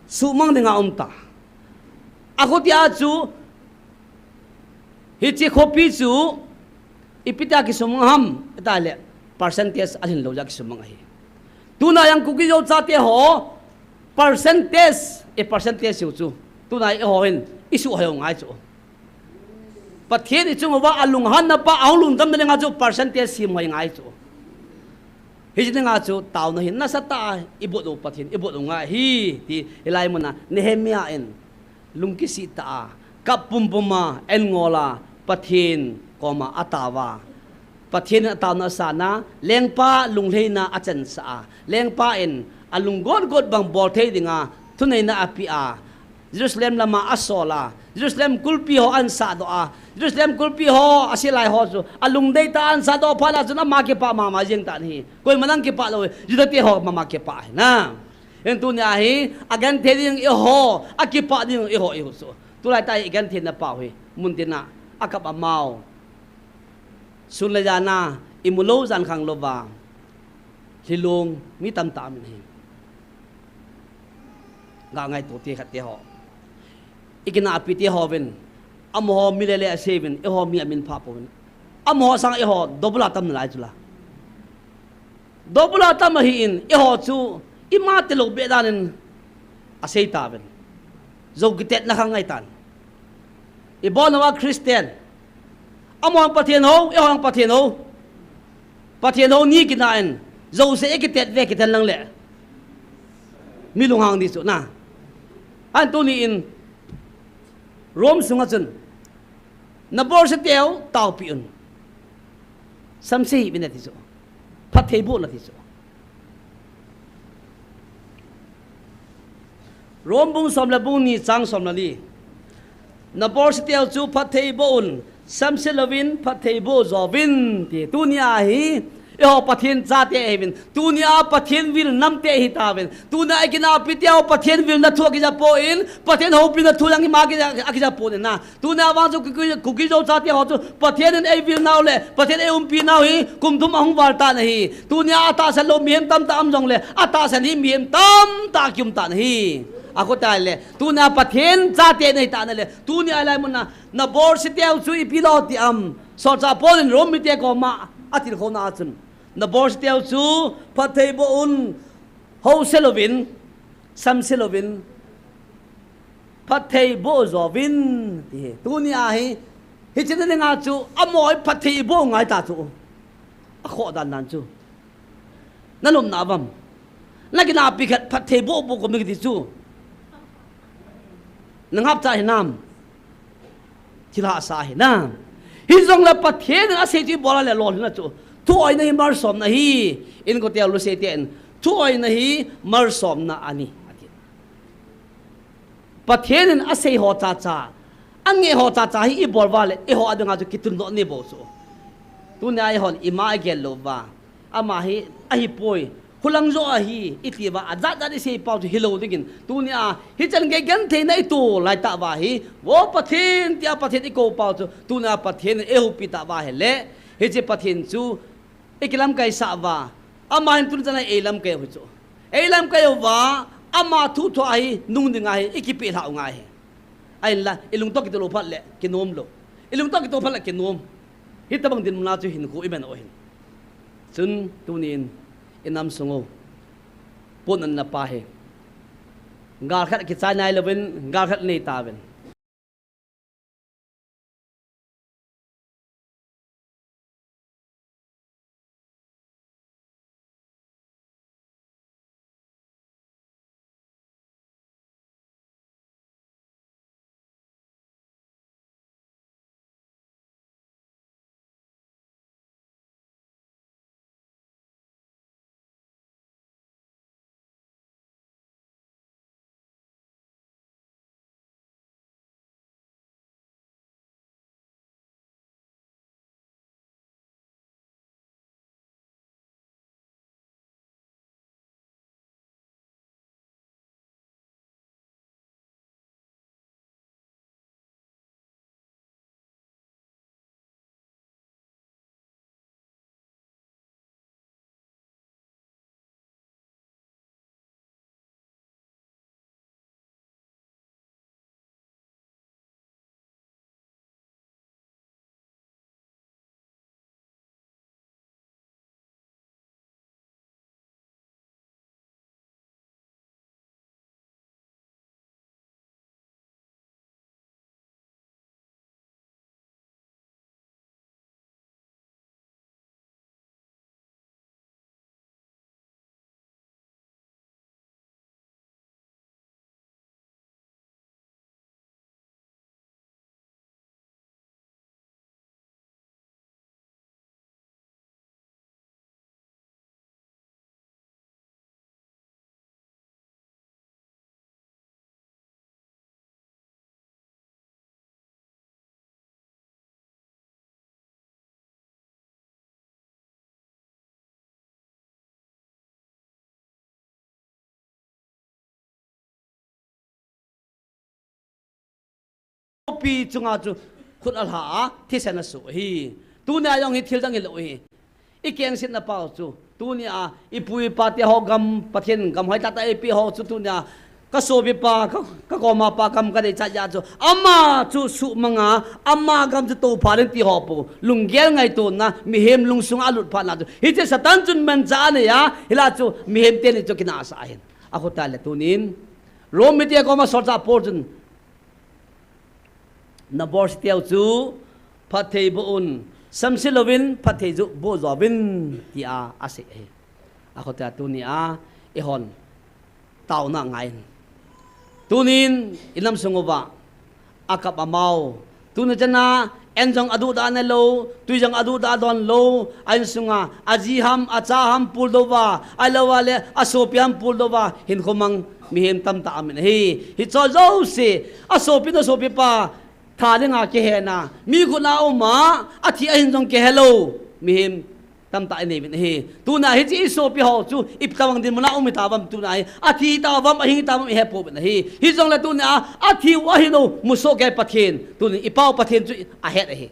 Sumang dinga um ta. Akhutia chu hiche khopi chu ipi tia kisumang ham ati le, percentage alhin lou jeh a kisumang ahi. Tuna jong Kuki-Zo chate ho percentage, i percentage hiu chu tuna eiho hin isuhhoi u ngai chu. Pathen ichung uva alunghanna pa ahung lungdamna dinga chu percentage semhoi ngai chu. Hiche dinga chu taona hi nasatah a ibot u Pathen ibot u ngai ahi ti hilai muna Nehemiah in lungkisih tah a, kap pumpum a, an ngol a, Pathen koma ataova. Pathen in ataona asan a, lengpa lunglhaina achansah a, lengpa in alunggot got bang bol thei dinga thuneina apeh a, Jerusalem lama asol a, Jerusalem kulpi ho ahin sahdoh a, Jerusalem kulpi ho asilai ho chu alungdei tah a ahin sahdoh phat a chun ama kipah mama jeng tan ahi. Koima dang kipah lou, Juda te ho mama kipah ahi na. Hin tunia hi agenthei ding eiho, akipah ding eiho ihiu chu. Tulai tah hi igentheina pau hi muntina Akap amau. Sun le jan a imu lou jan khang louva, lhilung mi tamtah aum in ahi. Ga ngaito te khat te ho, ikinahpi te hovin, amaho mi lele asei uvin, eiho mi amin pha pouvin, amaho sang eiho double a tam nalai chula. Double a tam ahin, eiho chu ima tilou beh dan in asei tauvin. Jou kitetna khang ahitan. Ibon uva Christian, amahon Pathen hou, eihon Pathen hou. Pathen hou ni kina in, jouse ikitet ve kit hen lang le, mi lunghang di chu na. Ahin tuni in Rome sunga chun, nabolseteu taopi un, samse hih uvin ati chu. Phatthei boh un ati chu. Rome bung som le bung ni chang som le li. Nabolseteu chu phatthei boh un, samse louvin phatthei boh jo uvin ti. Tunia hi eiho Pathen chate ihiuvin, tunia Pathen vil namte ihi tauvin, tunia ikinahpi teu Pathen vilna thu akija poi, Pathen houpina thu jong ima akija, akija poi na. Tunia vang chu Kuki, Kuki Zo chate ho chu Pathen in eivil nau le Pathen eiumpi nau hi kum thum ahung val tan ahi. Tunia atahsan lou mihem tamtah um jongle, atahsan hi mihem tamtah kium tan ahi. Akhoh tai le, tunia Pathen chate nahi tan le, tunia hilai muna nabolseteu chu ipi lou ti am? Solchah Paul in Rome mite koma atilkhouna a chun, nabolseteu chu phatthei boh un, house louvin, samse louvin, phatthei boh jo uvin ti hi. Tunia hi, hiche na dinga chu amaho hi phatthei iboh u ngai ta chu. Akhoh dan dan chu. Nalomna uvam? Nakinahpi khat phatthei boh boh ko mi kiti chu. Nangapcha hinam? Thilhahsa hinam? Hijongle Pathen in asei chu ibol a le lolhinna chu, thuoina hi malsomna ahi. Inkote Lucy te in, thuoina hi malsomna ahi, ati. Pathen in asei ho chacha, angeh ho chacha hi ibol uva le, eiho a dinga chu kitundoh nei bou chu. Tunia eihon ima igel louva, ama hi ahipoi, khulang jo ahi iti uva, ajat jat isei pau chu hilou dingin, tunia hichan gei gentheina ito laitah uva hi, Vo Pathen tia Pathen ikou pau chu, tunia Pathen in eihoupi tah uva ahile, hiche Pathen chu ikilamkai sah uva, ama hin tuni chan a eilamkai u hi chu. Eilamkai uva, ama thu thua hi nung dinga hi ikipeh lhah u ngai ahi. Ahinla, ilungtoh kitoh lou phat le kinom lou. Ilungtoh kitoh phat le kinom. Hitobang dinmun a chu hinkho iman u ahin. Chun tunin, inam sung u, pon anna pa hi, gal khat kichai nai louvin, gal khat nei tauvin. Khopi chunga chu, khut alha a, thisen asoh ahi. Tunia jong hi thil dang hilou ahi. I kengsetna pau chu, tunia, i pu i pa te ho gam, Pathen gam hoitah tah eipeh ho chu tunia, ka sopipa, ka, ka koma pa gam ka deichat jeh chu, ama chu suhmanga, ama gam chu toupha ding ti ho pou, lunggel ngaitona, mihem lungsunga alut phatna chu, hiche Satan chun manchah anei a, hilai chu, mihem teni chu kinahsah ahin. Akhotia le tunin, Rom mite koma solchah Paul chun, nabolseteu chu, phatthei boh un, samse louvin, phatthei chu boh jouvin, tia asei ahi. Akhotia tunia, eihon, taona ngaiyin. Tunin, inam sung uva, akap amau. Tuni chana, an jong aduhdah nelou, tui jong aduhdah donlou, a insunga, aji ham, acha ham puldouva, ahilouva le, asopi ham puldouva, hinkho mang mihem tamtah aumin ahi. Hicheho jouse, asopi nasopipa, tha dinga kihena, mi khut a uma, athi ahin jong kihelou, mihem tamtah inei uvin ahi. Tuna hiche isopi ho chu, itobang dinmun a um hitauvam tuna hi, athi hitauvam, ahing hitauvam ihepouvin ahi. Hijongle tuna, athi u ahin u, musoh kei Pathen, tuni iPau Pathen chu ahet ahi.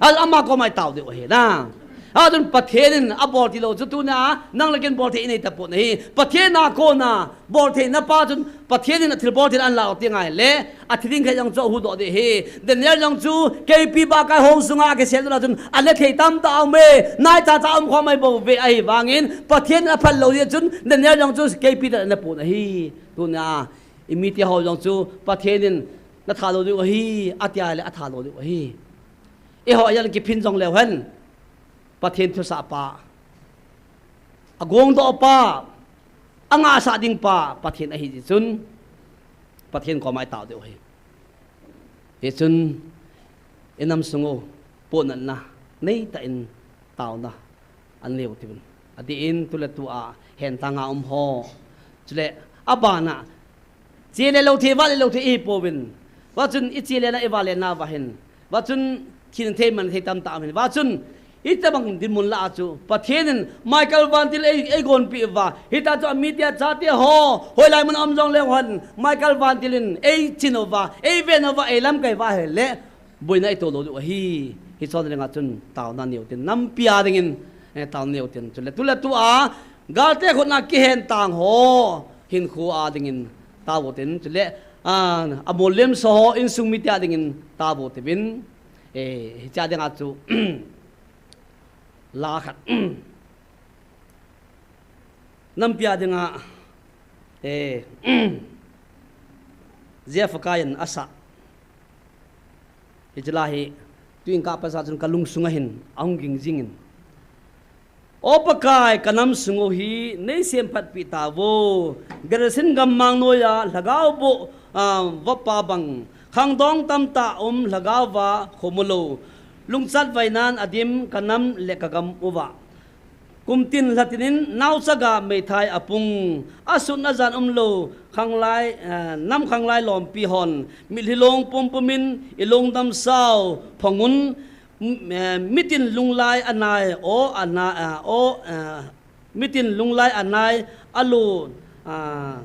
Ahin ama koma itao diu ahi na. Achun Pathen in abol thei lou chu tuna, nang le kei in bolthei inei tapon ahi. Pathen a kona, boltheina pa chun, Pathen in athilbol thei anlah u ti ngai le, athi ding khat jong chu ahuhdoh ding ahi. Daniel jong chu, keipi bahkai hong sunga akisel jeh chun, anethei tamtah aume, nai chacha umkhom mai bouve ahivangin, Pathen in aphat lou jeh chun, Daniel jong chu, keipi tah in anapon ahi. Tuna, imite ho jong chu, Pathen in natha lou diu ahi, atia le atha lou diu ahi. Eiho a jal kiphin jongleu hen, Pathen thusah pa, agongdoh pa, angahsah ding pa, Pathen ahi jeh chun, Pathen koma itao diu ahi. Hichun, inam sung u, pohnatna, neitah in taona, anei u tivin. Adeh in, tu le tu a, hentanga um ho. Chule, abana, che le lou thei, vale lou thei ihipouvin. Vachun, iche lena, ivale nauva hin. Vachun, thina thei, manna thei tamtah aumin. Vachun, itobang dinmun lah a chu, Pathen in, Michael vantil ei, eigonpeh uva. Hitia chu amite achate ho, hoilai mun a um jongleu hen, Michael vantil in, eichin uva, eiven uva, eilamkai uva ahile, boina ito lou diu ahi. Hicheho dinga chun, taona neiu tin, nampi a dingin, eh, taona neiu tin. Chule, tu le tu a, galte khut a kihen tang ho, hinkho a dingin, tao tin. Chule, a, amol lemsa ho, insung mite a dingin, tao tivin. Eh, hichea dinga chu, la khat. Nampi a dinga, eh, Jeff Kaiyin asah. Hiche la hi, tuin kapasa chun kalungsunga hin, ahung ging jingin. O Pakai, kanam sung u hi, neisemphatpi tauvo. Gerisin gammang noiya, lhagao boh, ah, vapa bang. Khangdong tamtah um, lhagao va khomu lou. Lungchat vainan adim, kanam le kagam uva. Kumtin lhatinin naochaga meithai apung. Asut ajan umlou, khanglai, eh, nam khanglai lompi hon. Mitlhi long pumpumin ilungdam sao, phongun, m-, eh, mitin lunglai anai, o ana, eh, o, eh, mitin lunglai anai, alu, ah,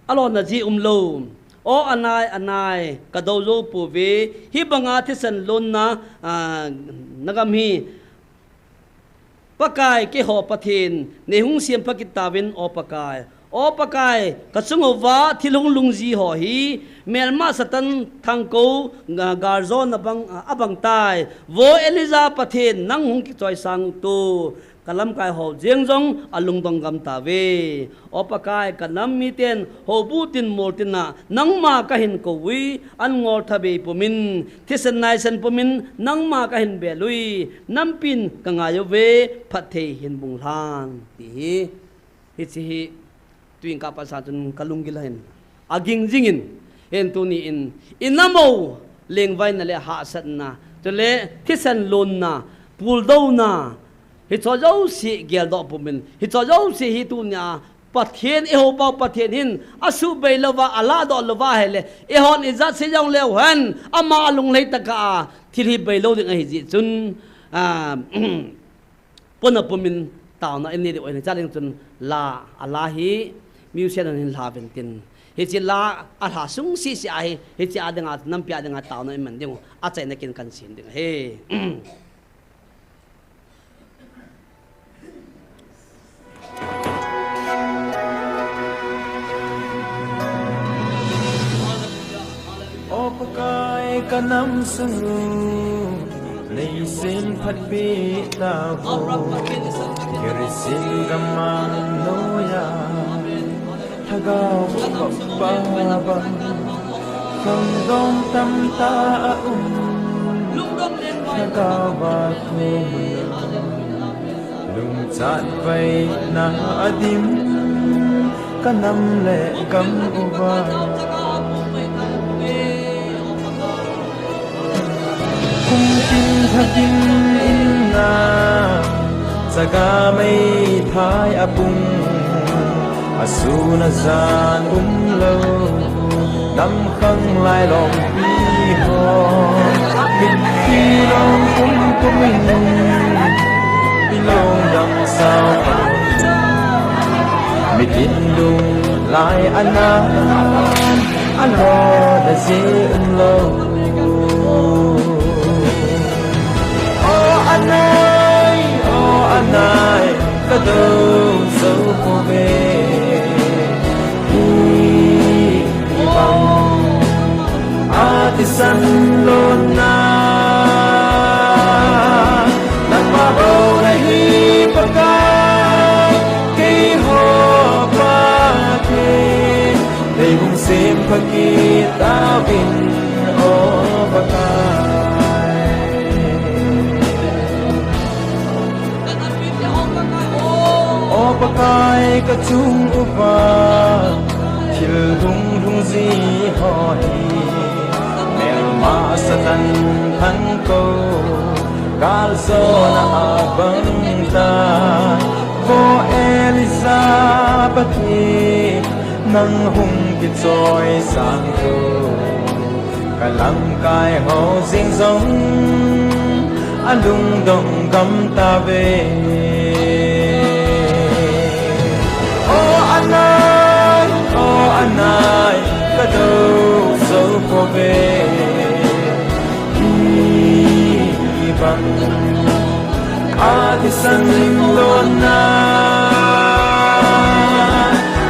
alona ji umlou. O anai, anai, kadou jou pouve, hibanga thisan lonna, ah, nagam hi, Pakai, keiho Pathen, neihung sempha kit tauvin, O Pakai. O Pakai, kachung uva thil hung lungji ho hi, melma Satan thangkou, ga-, galjona bang, a, abang tai. Vo Elijah Pathen, nang hung kichoisang uto. Kalamkai ho jeng jong alungdong gam tauve. O Pakai, kanam miten, houbu tin mol tina, nangma kahin kou ui, an ngol thabei pumin, thisan naisan pumin, nangma kahin bel ui, nampin kangai uve, phatthei hin bung lhan, ti hi. Hiche hi, tuin kapasa chun kalunggil ahin, aging jingin, hin tuni in, inam u, lengvaina le hahsatna, chule thisan lonna, puldouna, hicheho jouse geldoh pumin, hicheho jouse hi tunia, Pathen, eiho pau Pathen hin, asuhbei louva, alahdoh louva ahile, eihon ijat sei jongleu hen, ama alunglhai tah a, thil hi beilou ding ahi jeh chun, ah, pona pumin taona inei diu ahin, chuleh chun la, ala hi, musician hon hin lha uvin tin, Hiche la alha sung sisi ahi, hiche a dinga, nampi a dinga taona iman ding u, achaina kin kahin sem ding ahi. O Pakai, ka nam sung u, nei sem phatpi tauvo. Gerisim gam noiya, Lhagao vop vop pa bang, khangdong tamtah aum. Lhagao va thu mun, lungchat vaina adim, ka nam le gam uva. Kum tin lha tin in a, chaga meithai apung, asun ajan umlou, nam khang lai lompi ho, mitlhi long kum kum in, i lungdam sao pang, mitin lung lai ana, alona jeh umlou. O anai, o anai, ka dou jou pouve. Hibang athisan lona, nangma bou nahi Pakai, keiho Pathen. Nei hung sem pha kit tauvin, o Pakai. O Pakai, ka chung uva thil hunglhung ji ho hi, melma Satan thangkou, kaljona abang tah. Vo Elijah Pathen, nang hung kichoisang tu, ka lamkai ho jeng jong alungdong gam tauve. O anai, o anai, ka dou jou pouve. Hibang athisan lona,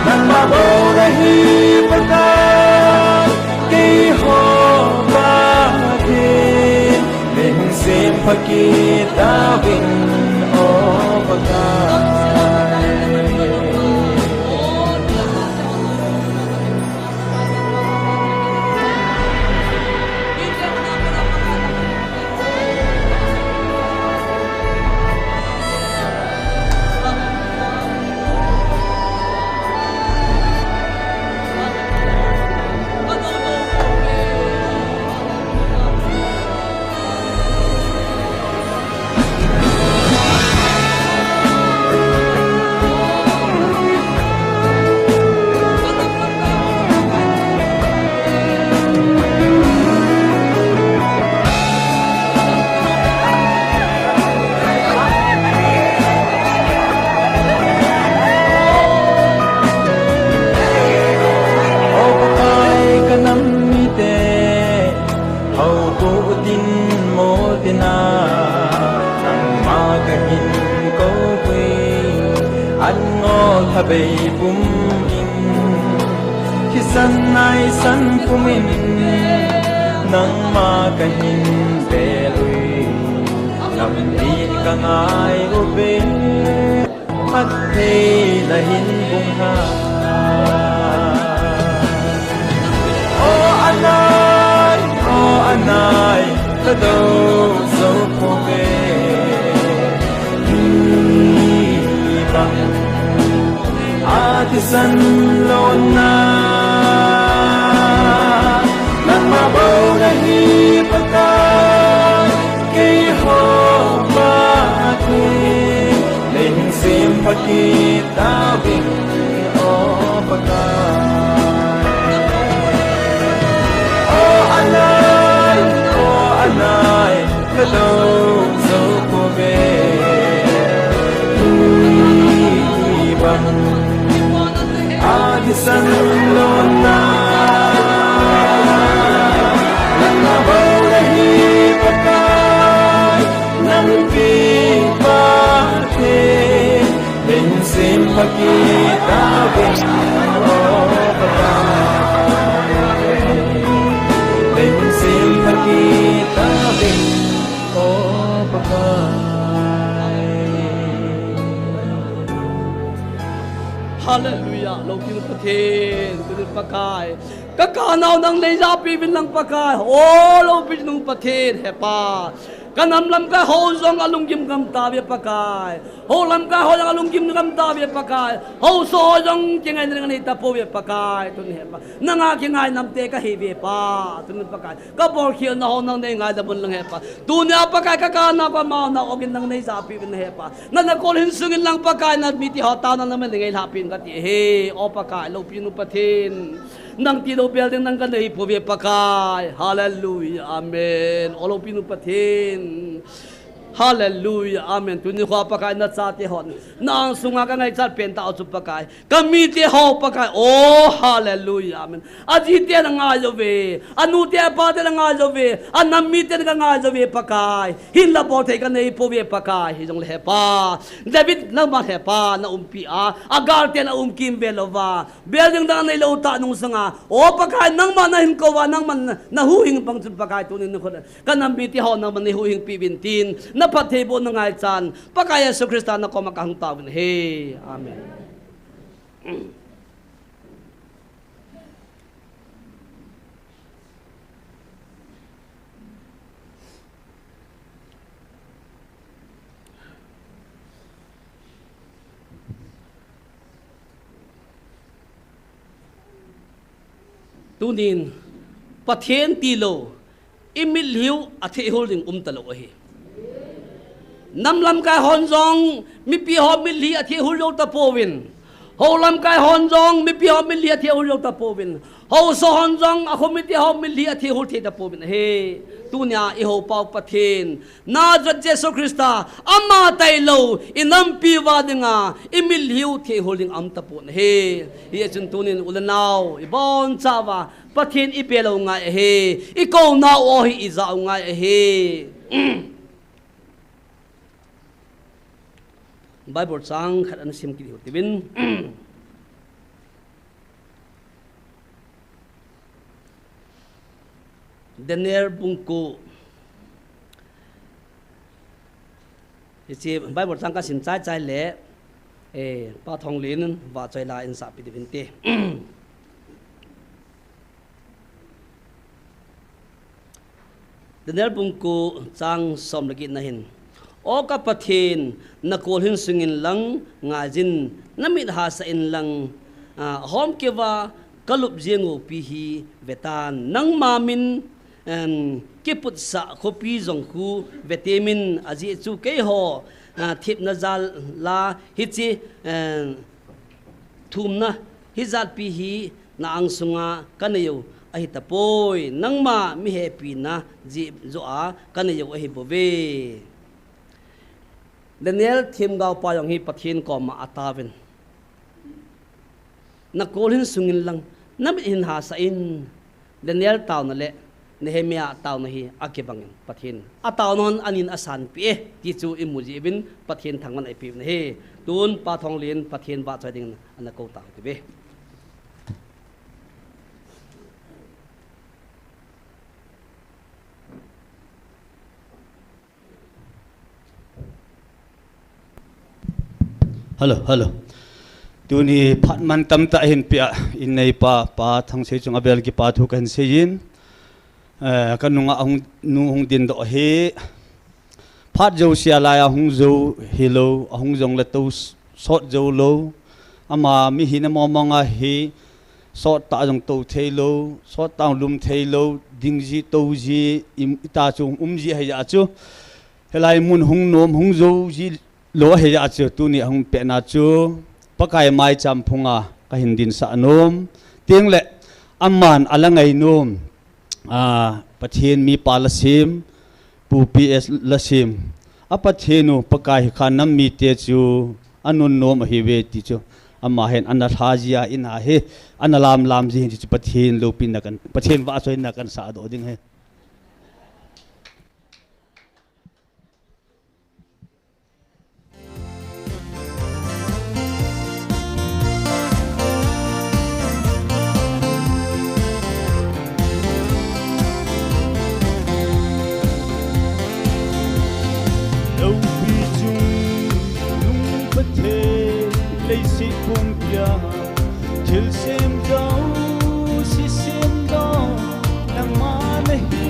nangma bou nahi Pakai, keiho Pathen. Nei hung sem pha kit tauvin, o Pakai. O Pakai, ka nam mite, houpu tin mo tina, nangma kahin kou pui, an ngol thabei pum in, thisan naisan pum in, nangma kahin vel ui, nampi ka ngai uve. Phattheina hin bung tha. O anai, o anai, ka dou jou pouve. Hibang athisan lona, nangma bou nahi Pakai, keiho Pathen. Nei hung sem pha kit tauvin, o Pakai. O anai, o anai, ka dou jou pouve. Hibang athisan lona, Hallelujah. Loupinu Pathen, tuni Pakai. Ka kanau nang neijahpeh uvin lang Pakai. O loupinu Pathen, Hepa. Ka nam lamkai ho jong alunggim gam tauve Pakai. Hou lamkai ho jong alunggim gam tauve Pakai. Houso ho jong kingaina ding anei tapouve Pakai. Tuni Hepa, nanga kingainamte kahi uve Pa. Tuni Pakai, ka bolkhelna ho nang neingaidam un lang Hepa. Tunia Pakai ka kanau ka maonau ogin nang neijahpeh uvin Hepa. Na, na kol hin sungin lang Pakai, na mite ho taona nang neingailhah peh in kati ahi. O Pakai, loupinu Pathen. Nang tilou bel ding nang kanei pouve Pakai. Hallelujah. Amen. O loupinu Pathen. Hallelujah. Amen. Tuni khoa Pakai, na chate hon na angsunga ka ngaichat pen tah u chu Pakai. Ka mite ho Pakai. O, hallelujah. Amen. Ajite na ngai uve. Anute apate na ngai uve. Anam mite na ngai uve Pakai. Hinla bolthei kanei pouve Pakai. Hijongle Hepa, David nangman Hepa na umpi a, agalte na umkimvel uva, bel ding dang neilou tah nungsanga, O Pakai, nangman nahin kou uva, nangman na, na huhhing bang chun Pakai, tuni nikho le ka nam mite ho nangman neihuhhingpeh uvin tin, na phattheiboh na ngaichan, Pakai Jesu Christa na koma kahung taovin ahi. Amen. Tunin, Pathen tilou, i mitlhiu athehhul ding umtalou ahi. Nam lamkai hon jong mipi ho mitlhi athehhul jou tapouvin. Hou lamkai hon jong mipi ho mitlhi athehhul jou tapouvin. Houso hon jong akhomite ho mitlhi athehhul thei tapouvin ahi. Tunia i houpau Pathen, Nazareth Jesu Christa, ama tailou i nampi uva dinga i mitlhiu thehhul ding aumtapon ahi. Hijeh chun tunin u le nao, i bonchauva Pathen i pelou ngai ahi. I kounau ahi, i jao ngai ahi. Bible chang khat ana sim kit hiu tivin. Daniel bung ko. Hiche Bible chang kasim chaichai le, eh, Pa Thonglen vahchoi la in sahpi diuvinte. Daniel bung ko chang som le get na hin, O ka Pathen, na kol hin sungin lang ngaijin, na mit hahsa in lang, ah, ahomkeuva ka lup jeng u pi hi vetan, nangma min, em, kiputsah khopi jong khu vetemin, ajeh chu keiho, ah, thepna jal la hiche, em, thumna hijat pi hi na angsunga kanei u ahi tapoi, nangma mihepina jeh joh a kanei u ahi bouve. Daniel themgaopa jong hi Pathen koma ataovin. Na kol hin sungin lang, na mit hin hahsa in, Daniel taona le Nehemiah taona hi akibangin Pathen ataona hon anin asanpeh e, ti chu imu jeh uvin Pathen thangvahna ipeh u ahi. Tun Pa Thonglen Pathen vahchoi dingin ana kou tau hite ve. Hello, hello. Tuni phat mantam tah hin pia in neipa, Pa Thangsei chunga bel kipa thu kahin seiyin. Eh, ka nunga hung, nu hung dindoh hi. Phat jousea laiya hung jou hilou, ahung jongle tou s-, sot jou lou. Ama mihina mongmong ahi, sot tah jong tou thei lou, sot tah jong lum thei lou, ding ji, tou ji, im-, ita chu um ji ahi jeh chu. Hilai mun hung nom, hung jou ji lou ahi jeh chu, tuni ahung pehna chu, Pakai maicham phunga kahin dinsah nom. Tengle, aman ala ngainom. Ah, Pathen mipa la sem, Pu P S la sem. A Pathen u Pakai hi kha nam mite chu anunnom ahiuve ti chu. Ama hin ana lha jia in ahi, ana lamlam ji hin ti chu Pathen loupina kan, Pathen vahchoina kan sahdoh ding ahi. Lopi chung lung Pathen, Leiset pumpi a thilsem jouse semdoh nangma nahi.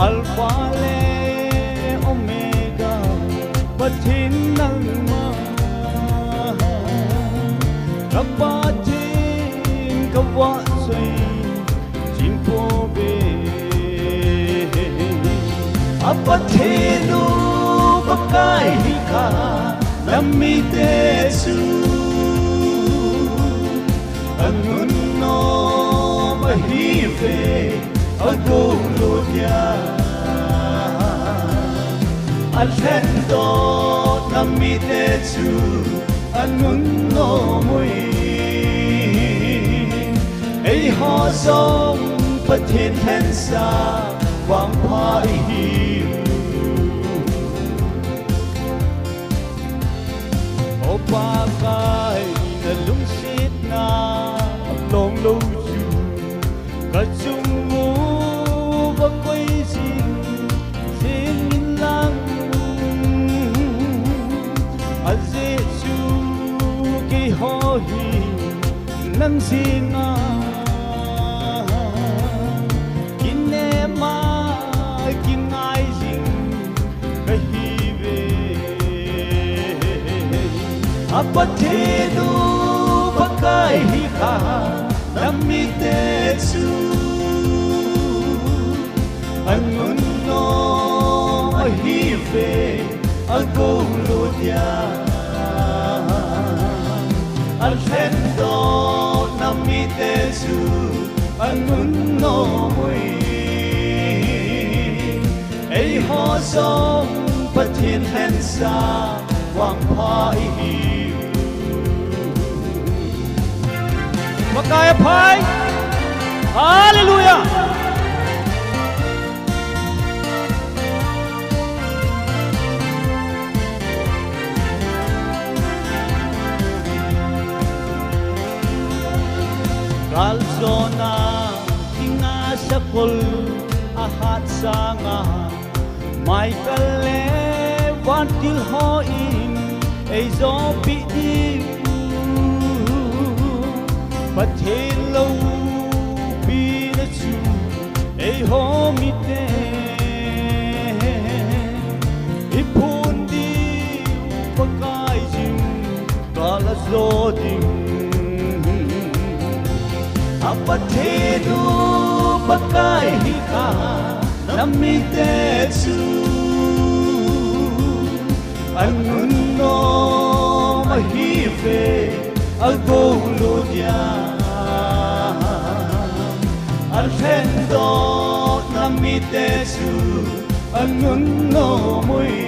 Alpha le Omega, Pathen nangma. Ka Pathen, ka vahchoi chim pouve. A Pathen u Pakai hi kha, na mite chu anunnom ahiuve, agou lou dia. Alhendoh na mite chu anunnom uve. Eiho jong Pathen lhensa vangpha ihiu. O Pakai, na lungsetna long lou chu ka chung uva koi jing jing in lang. Ajeh chu keiho hi nang jeng a kinem a kingai jing kahiuve. A Pathen u Pakai hi kha, na mite chu anunnom ahiuve, agou lou dia. Alhendoh na mite chu anunnom uve. Eiho jong Pathen lhensa vangpha ihiu. Pakai aphai. Hallelujah. Galjona kinga sakol ahat sanga, Michael le vantil hon eijopeh diu. Pathen loupina chu eiho miten iphon diu, Pakai jing kala jo ding. A Pathen u Pakai hi kha, na mite chu anunnom ahiuve, agou lou dia. Alhendoh na mite chu anunnom uve.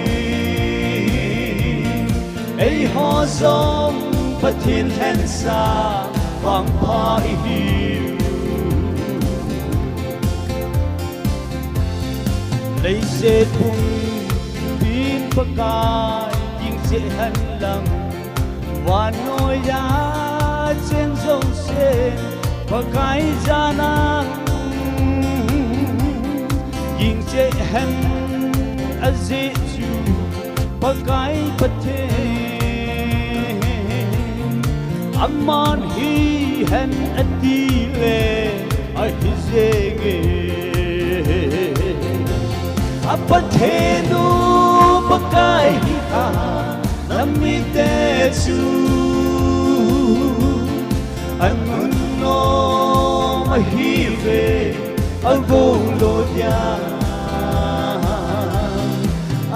Eiho jong Pathen lhensa vangpha ihiu. Leiset pumpin Pakai ging cheh hen lang, vannoiya cheng jouse Pakai jana ging cheh hen. Ajeh chu Pakai Pathen, aman hihen atile ahi jenge. A Pathen u Pakai hi kha, na mite chu anunnom ahiuve, agou lou dia.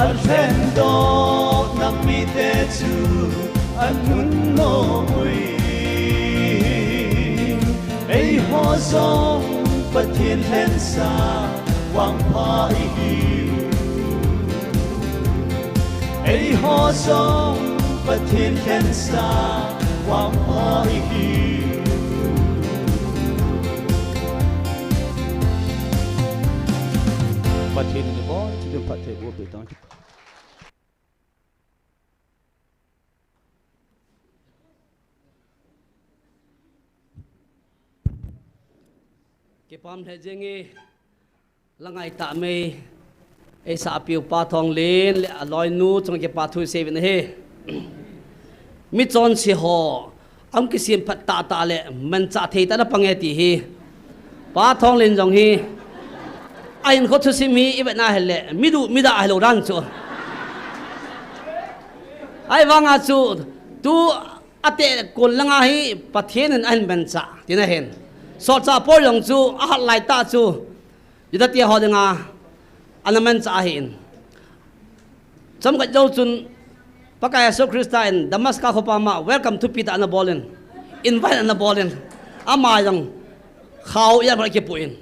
Alhendoh na mite chu anunnom uve. Eiho jong Pathen lhensa vangpha ihiu. Eiho jong Pathen lhensa vangpha ihiu. Pathen in ibonchauva phattheiboh peh tang. Kipah lheh jenge, la ngaitah mei, eisahpiu Pa Thonglen le aloinu chunga kipa thu seiyin ahi. Mi chonse ho, ahung kisem phat tah tah le, manchah thei tah na pang e ti hi. Pa Thonglen jong hi, ahinkho thusim hi, i vet na hile, mi duh, mi dah hilou dan chu. Ahivanga chu, tu ateh kon langa hi, Pathen in ahin manchah, tina hin. Solchah Paul jong chu, ahat lai tah chu, Juda te ho dinga, ana manchah ahin. Chomkhat jou chun, Pakai Jesu Christa in Damascus khopi ma welcome thupi tah ana bol in, invite ana bol in, ama jong khao ijat khat akipoh in,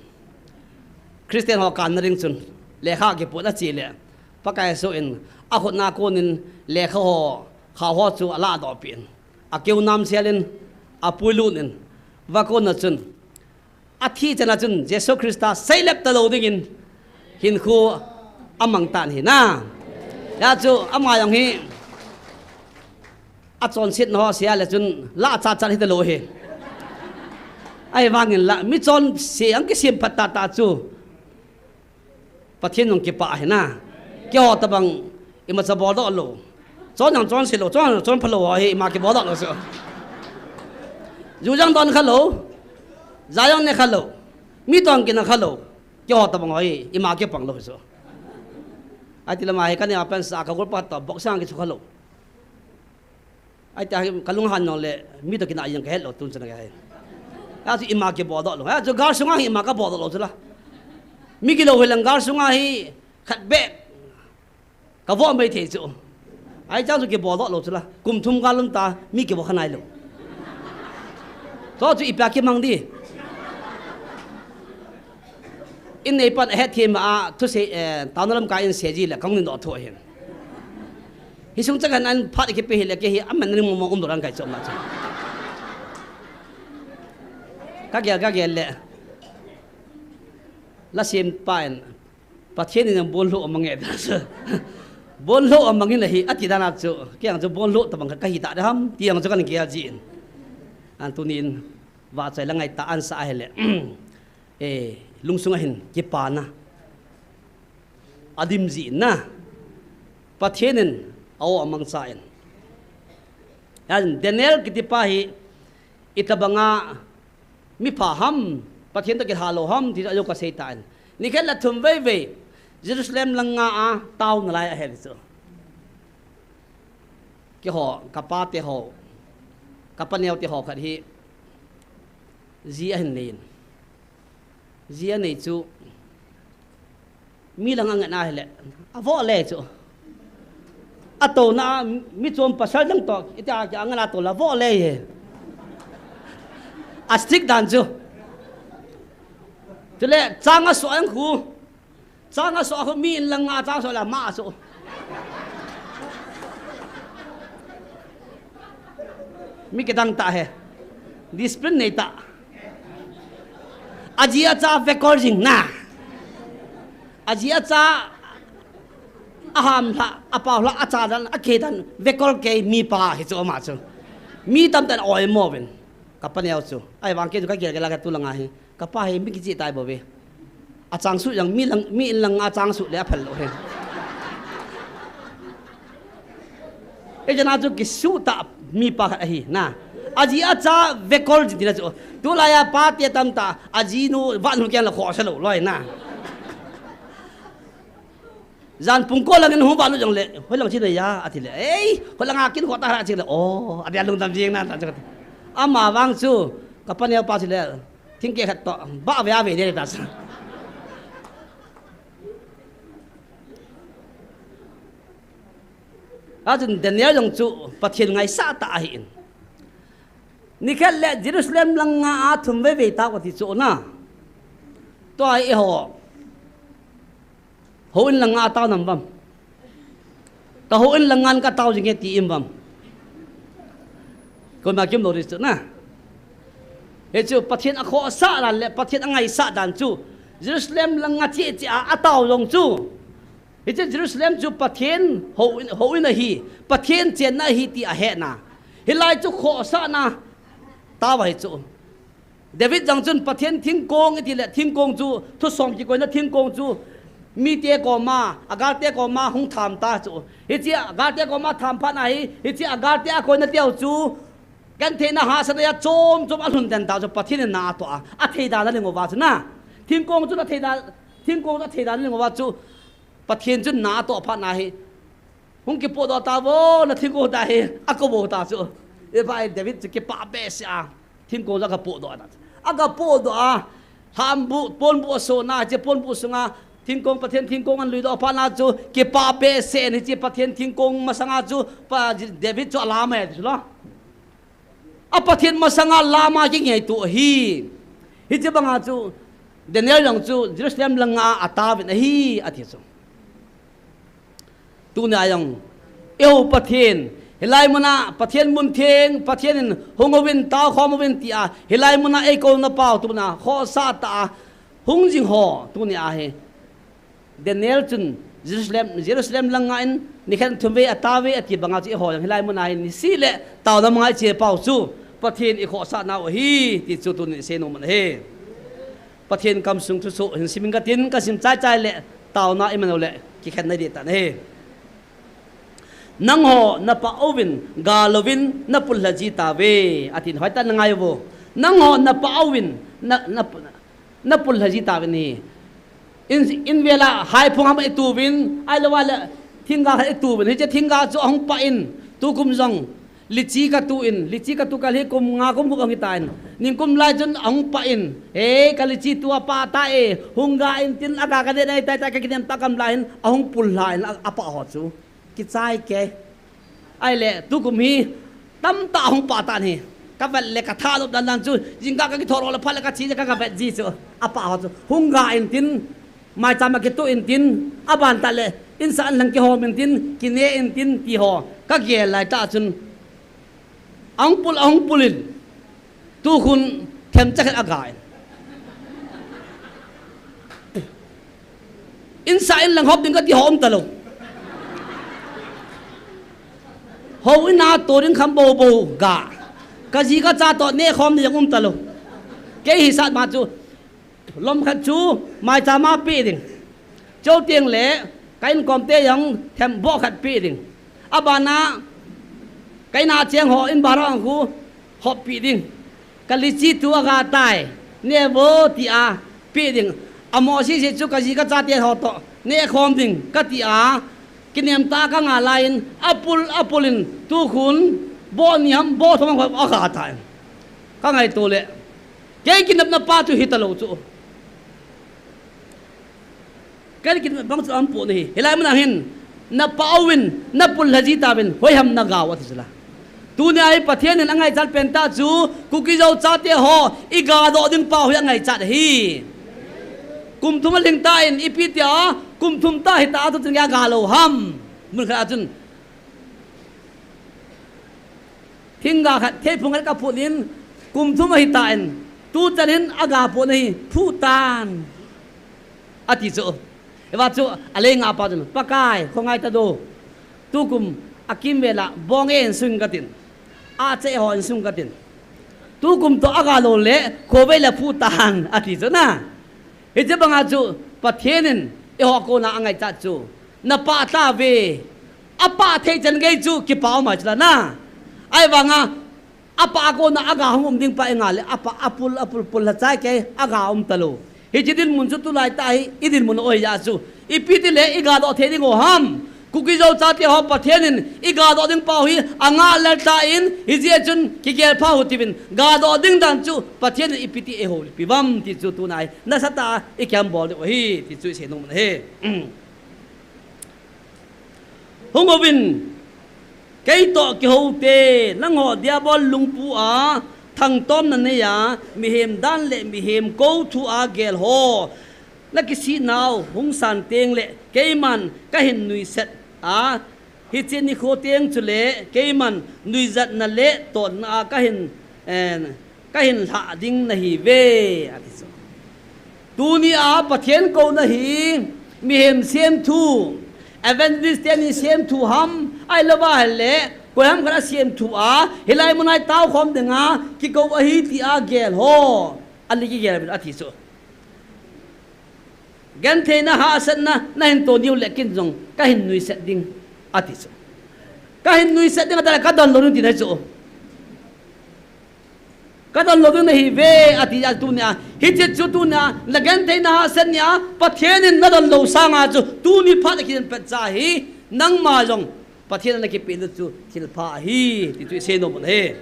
Christian ho kanna ding chun, lekha akipoh na chi le, Pakai Jesu in, akhut na kon in, lekha ho, khao ho chu aladoh peh in, akeu namsel in, apuilut in, va kon na chun, athi chan a chun Jesu Christa seilep talou dingin hinkho amang tan ahi na. Hijeh chun ama jong hi achonsetna ho seile chun la cha cha hi talou ahi. Ahivangin la mi chonse ahung kisem phat tah tah chu Pathen jong kipah ahi na. Keiho tabang imacha boldoh lou. Chon jong chonse lou, chon jong chonpha lou ho hi ima kiboldoh lou chu. Ju jong don kha lou. Ja jong ne kha lou. Mi toh kina kha lou. Keiho tabang ho hi ima kipang lou chu. Ahi ti lama hi kaneo pen sa ka gol pa toh boxing kichu kha lou. Ahi ti hi kalung han jong le mi toh kina jeng kahet lou tun chana kahe. Hijeh chun ima kiboldoh lou. Hijeh chun gal sunga hi ima kaboldoh lou chu la. Mi kilou hi lang gal sunga hi khat beh kavo mai thei chu. Ahi chang chu kiboldoh lou chu la. Kum thum gal lum ta mi kivo kha nailou. Chu chu ipi a kimang di. In neipan ahet thim a thusei, eh, taona lamkai in seiji le kahung nin doh thu ahin. Hi sung chang an phat kipe hile kei hi aman ning mo um doh dan kai chu ma chu. Kagel, kagel le. La sem pa in Pathen in bonlhoh amang e. Bonlhoh amang in ahi, ati dan a chu. Kei jong chu bonlhoh tabang kahi ta deham, ti jong chu kana gel jin. An tunin, vahchoi la ngai ta an sa ahile. Eh, lungsung a hin, kipana. Adim jin na. Pathen in, a-o amang cha in. Yan, Daniel kiti pa hi, itabanga, mi pha ham, Pathen toh kilha lou ham, ti chu ajou kasei tan. Nikhat le thum vei vei, Jerusalem lang nga a, tao nalai ahi chu. Keiho, kapa te ho, kapa neo te ho khat hi, ji ahin nei in. Ji anei chu, mi lang a ngen ahile, avoh le chu. Atouna a, mi chom pasal dang toh, iti a kia ngen a tou la avoh le hi. A strict dan chu. Chule, chang asoh ang khu. Chang asoh khu mi in lang a chang soh le ama asoh. Mi kidang tah hi. Discipline nei tah. Aji acha vekol jing na. Aji acha aham lha, apao lha, acha dan, akei dan, vekol kei mipa hi chu ama chu. Mi tamtah in oimo uvin. Kapa neo chu. Ahivang kei chu kagel gel a katu langa hi. Kapa hi mi kichih tai bou ve. Achang suh jong mi lang, mi in lang achang suh le aphal lou hi. Ijat na chu kisuh tah mipa khat ahi, na. Aji acha vekol jing tina chu. Tulai a pa te tamtah, ajinu, vahnu kiang la khohsa lou loi, na. Jan pung ko langin hung vahlut jongle, hoilang china ya, ati le. Ei, hoilang a kin khoh ta ha, ati le. Oh, ati a lungdam jing na, ta chu. Ama vang chu, kapa neo pa chu le. Thingkeh khat toh, bah ve a ve de ta sa. Achun Daniel jong chu Pathen ngaisah tah ahin. Nikhat le Jerusalem lang nga a thum vei vei tao kati chu na. Tua eiho. Houin lang nga a tao nam vam. Ka houin lang ngan ka tao jing e ti im vam. Koima kim lou ri chu na. Hichu Pathen akhohsah dan le Pathen angaisah dan chu Jerusalem lang nga cheh cheh a atao jong chu. Hichu Jerusalem chu Pathen houin, houin ahi, Pathen chenna ahi ti ahetna. Hilai chu khohsahna tao ahi chu. David jong chun Pathen thingkong iti le thingkong chu, thusom kikoina thingkong chu, Mite koma, agalte koma hung tham ta chu. Hiche agalte koma tham phat na hi, hiche agalte a koina teu chu, gentheina hahsatna a chom chom a lhun den ta chu, Pathen in na atoh a, athei dan a ling uva chu na. Thingkong chu athei dan, thingkong chu athei dan a ling uva chu, Pathen chun na atoh phat na hi, hung kipohdoh ta vo, na thingkong ta hi, akou vo ta chu. Hiva David chu kipah behseh a, thingkong chu aga pohdoh a. Aga pohdoh a, lhambu, ponbuh asona, hiche ponbuh sunga, thingkong, Pathen thingkong ana luidoh phat na chu, kipah behseh in hiche Pathen thingkong masanga chu, pa, David chu alam e, ti chu lo. A Pathen masanga lam a kingaito ahi. Hiche banga chu, Daniel jong chu, Jerusalem langa ataovin ahi, ati chu. Tunia jong, eiho Pathen, hilai muna Pathen mun theng, Pathen in hung uvin, taokhom uvin tia, hilai muna eikouna pau tunia, khohsah tah a, hung jing ho, tunia hi. Daniel chun Jerusalem, Jerusalem langa in, nikhat thum vei ataove ati banga chu eiho jong, hilai muna hi, nisih le taona manga iche pau chu, Pathen ikhohsah nau ahi, ti chu tunin isei nom u ahi. Pathen kamsung thusoh hin simin katin, kasim chaichai le, taona iman uleh, kikhenna ding tan ahi. Nangho napah uvin, ga louvin, napullha ji tauve, atin hoitah in nangai uvo. Nangho napah uvin, na, na, napullha ji tauvin ahi. In, in vela haiphung ham itouvin, ahilouva le thingga khat itouvin. Hiche thingga chu ahung pah in, tukum jong, Litchi katu in, litchi katu kal hi kum nga kum gup ahung hitan. Ningkum lai chun ahung pah in, "He, ka litchi tu apah tai, hung ga in tin aga kaden ahitai tai, kakinem tah a gam lai hin ahung pullha in a, apah ho chu. Kichai kei. Ahile, tukum hi tamtah ahung pah tan ahi. Kavet le katha lop dan dan chu, jingkah kakithol le phat le kache le kagavet ji chu. Apah ho chu. Hung ga in tin, maicham a kitu in tin, aban tah le, insah inlang kihom in tin, kine in tin, ti ho. Kagel lai tah chun, ahung pul, ahung pul in, tukhun themcha khat aga in. Insah inlang hop ding kati ho um talou. Houin a to ding kham boubou ga. Kaji kacha toh nehkhom ding um talou. Kei hisah ma chu, lom khat chu maicham a pe ding. Chuteng le, ka inkom te jong themboh khat pe ding. Abana, ka in a cheng ho in baroh khu hop pe ding. Ka litchi tu aga tai, ne vo tia pe ding. Amo sese chu kaji kacha te ho toh nehkhom ding kati a, kinem tah a kanga lai in, apul, apul in, tukhun, boh ni ham, boh thum ham aga tai. Kangaito le, kei kinepna pa chu hitalou chu. Kei kinepna bang chu aum pon ahi. Hilai mun a hin, napah uvin, napullha ji tauvin, hoiham naga u ati chu la. Tunia hi Pathen in angaichat pen tah chu, Kuki-Zo chate ho, igadoh ding pau hi angaichat ahi. Kum thum alhing tan, ipi tia, kum thum tah hita a tuchun aga lou ham. Mun khat a chun, thingga khat, theiphung khat kaphut in, kum thum ahitan, tuchan hin aga pon ahi, phuh tan, ati chu. Hiva chu, alei nga pa chun, Pakai, khongai tado. Tukum, akimvel a, bong e insung katin. Ache ho insung katin. Tukum toh aga lou le, khovei le phuh tan, ati chu na. Hiche banga chu, Pathen in, eiho a kona angaichat chu. Napah tauve. Apah thei chan gei chu, kipah um a chu la na. Ahivanga, apah a kona aga hung um ding pa inga le, apah apul, apul, pullha chai kei, aga um talou. Hiche dinmun chu tulai tah hi, idinmun u ahi a chu. Ipi tile, igadoh thei ding u ham. Kuki-Zo chate ho Pathen in, igadoh ding pau hi, angah lel tan, hijeh chun, kigel pha u hitin, gadoh ding dan chu, Pathen in ipi ti eiho, ipi vam ti chu tunia hi, nasatah a, ikiam bol diu ahi, ti chu isei nom u ahi. Hung uvin, kei toh kihou te, nangho Diabol lungpu a, thangtomna nei a, mihem dan le mihem kou thu a gel ho. Nakisih nau, hung san teng le, keiman kahin nuisat a, hiche nikho teng chule, keiman nuijatna le totna a kahin, eh, kahin lhah ding nahiuve, ati chu. Tunia Pathen kouna hi, mihem semthu, evangelist teni semthu ham, ahilouva hile, koiham khat a semthu a, hilai muna i taokhom dinga, kikou ahi tia gel ho. Ali kigel uvin ati chu. Gentheina hahsatna nahin to diu le ken jong kahin nuisat ding, ati chu. Kahin nuisat ding ati le kadon lou ding tina chu. Kadon lou ding nahiuve, ati a tunia. Hiche chu tunia, nagentheina hahsat nia, Pathen in nadon lou sanga chu, tuni phat a kijen pet cha hi, nangma jong, Pathen in nakipeh u chu, thilpha ahi, ti chu isei nom u ahi.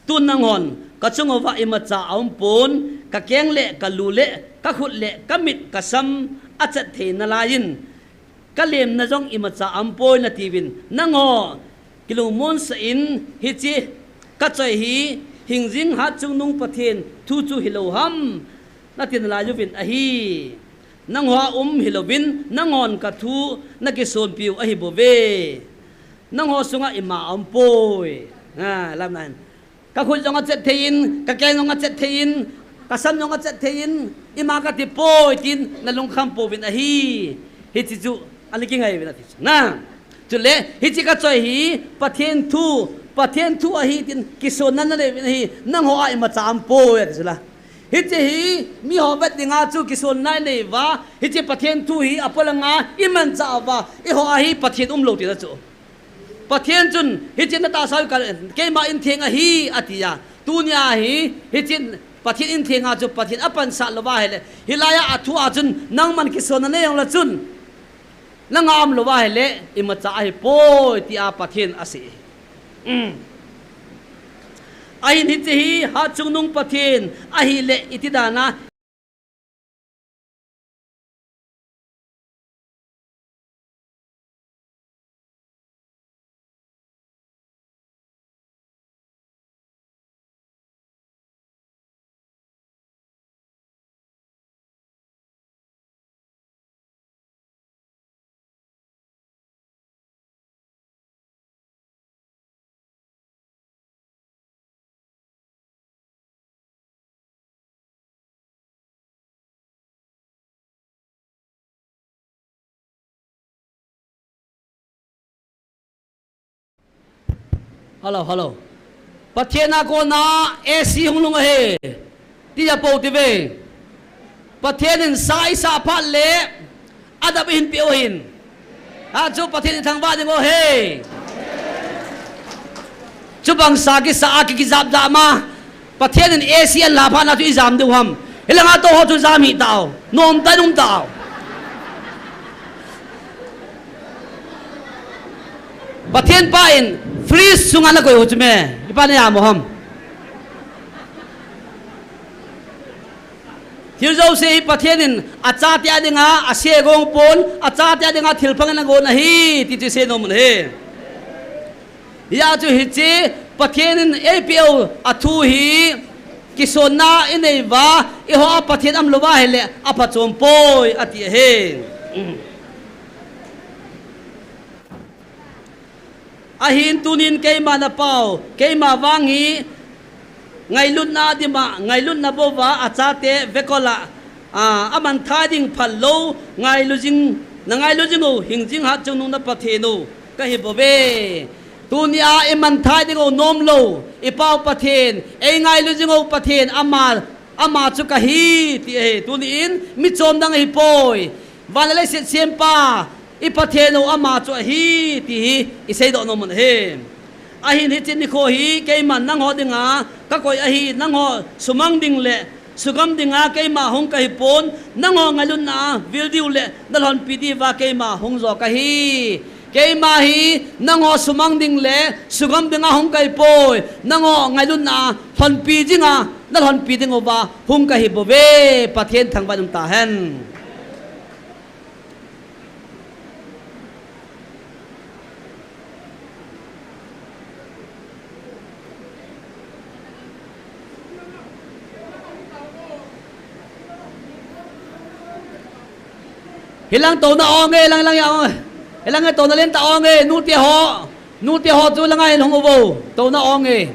Tun nanghon, kachung uva imacha aumpon, kakeng le, kalu le, kakhut le, kamit, kasam, achet thei nalaiyin, kalemna jong imacha aumpoi natiuvin, nangho, kilungmonsah in, hiche, kachoi hi, hingjing hatchungnung Pathen, thu chu hilou ham, nati nalaiuvin ahi. Nangho a um hilouvin, nanghon kathu, nakisonpiu ahibouve. Nangho sunga ima aumpoi. Kakhut jong achet theiyin, kakeng jong achet theiyin, kasam jong achet theiyin, ima katipoi tin, nalungkham pouvin ahi. Hiche chu, ana kingai uvin ati chu. Chule, hiche kachoi hi, Pathen thu, Pathen thu ahi tin, kisonna nanei uvin ahi, nangho a imacha aumpoi ati chu la. Hiche hi, miho vet dinga chu kisonna inei uva, hiche Pathen thu hi, apolanga, imanchah uva, eiho a hi, Pathen umlou tina chu. Pathen chun, hiche natahsa u ka, keima intheng ahi, atia. Tunia hi, hiche Pathen inthenga chu Pathen apansah louva ahile, hilaiya athua chun, nangman kisonna nei jongle chun, nanga umlouva ahile, imacha ahipoi, tia Pathen asei. Ahin hiche hi, hatchungnung Pathen, ahile, iti dana, Hello, hello. Pathen a kona A C hung lhung ahi. Tia pou tive. Pathen in sa isah phat le, adap ihin peh u ahin. Achu Pathen ithangvah ding u ahi. Chubang sa kisa a kikijap jap ma. Pathen in A C anlah phat na chu ijam diu ham. Hilanga tou ho chu jam hih tau. Nomtah in um tau. Pathen pa in fridge sunga nakoi u chu me. Ipa najam u ham. Thil jouse hi Pathen in achate a dinga, ase gong pon, achate a dinga thil phang in agon ahi, ti chu isei nom u ahi. Hia chu hiche, Pathen in eipeh u athu hi, kisonna inei uva, eiho a Pathen umlouva ahile, aphachom poi, ati ahi. Ahin tunin keima napau, keima vang hi, ngailutna dima, ngailutna bouva, achate vekol a, a, amanthai ding phal lou, ngailu jing, nangailu jing u, hingjing hatchungnung na Pathen u, kahibouve. Tunia imanthai ding u nomlou, ipau Pathen, eingailu jing u Pathen, ama, ama chu kahi, ti ahi. Tunin, michom dang ahipoi. Van le leiset sempa, i Pathen u ama chu ahi, ti hi, iseidoh nom u ahi. Ahin hiche nikho hi, keiman nangho dinga, kakoi ahi, nangho sumang ding le, sugam dinga, keima hung kahipon, nangho ngailutna, vil diu le, nalhonpi diuva, keima hung jo kahi. Keima hi, nangho sumang ding le, sugam dinga hung kahipoi, nangho ngailutna, lhonpi dinga, nalhonpi dinguva, hung kahibouve, Pathen thangvah in umtahen. Hilang touna ong e, hilang, hilang ya ong. Hilang touna lentah ong e, nute ho. Nute ho chu langa hin hung uvo. Touna ong e.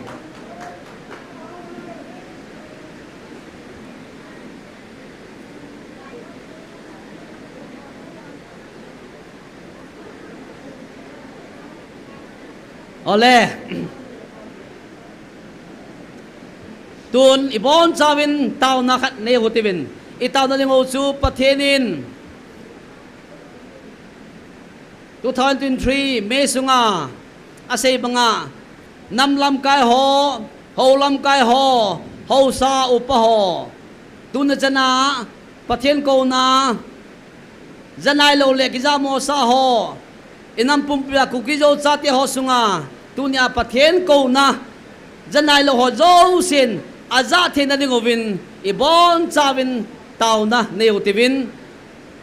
Ole. Tun ibonchauvin taona khat nei u hitin. I taona ding u chu Pathen in two thousand twenty-three May sunga asei banga, nam lamkai ho, hou lamkai ho, haosa upa ho, tuni chana Pathen kouna, janailou le kijamo sa ho, i nam pumpia Kuki Zo chate ho sunga, tunia Pathen kouna, janailou ho jousen ajah theina ding uvin, i bonchauvin taona nei u tivin,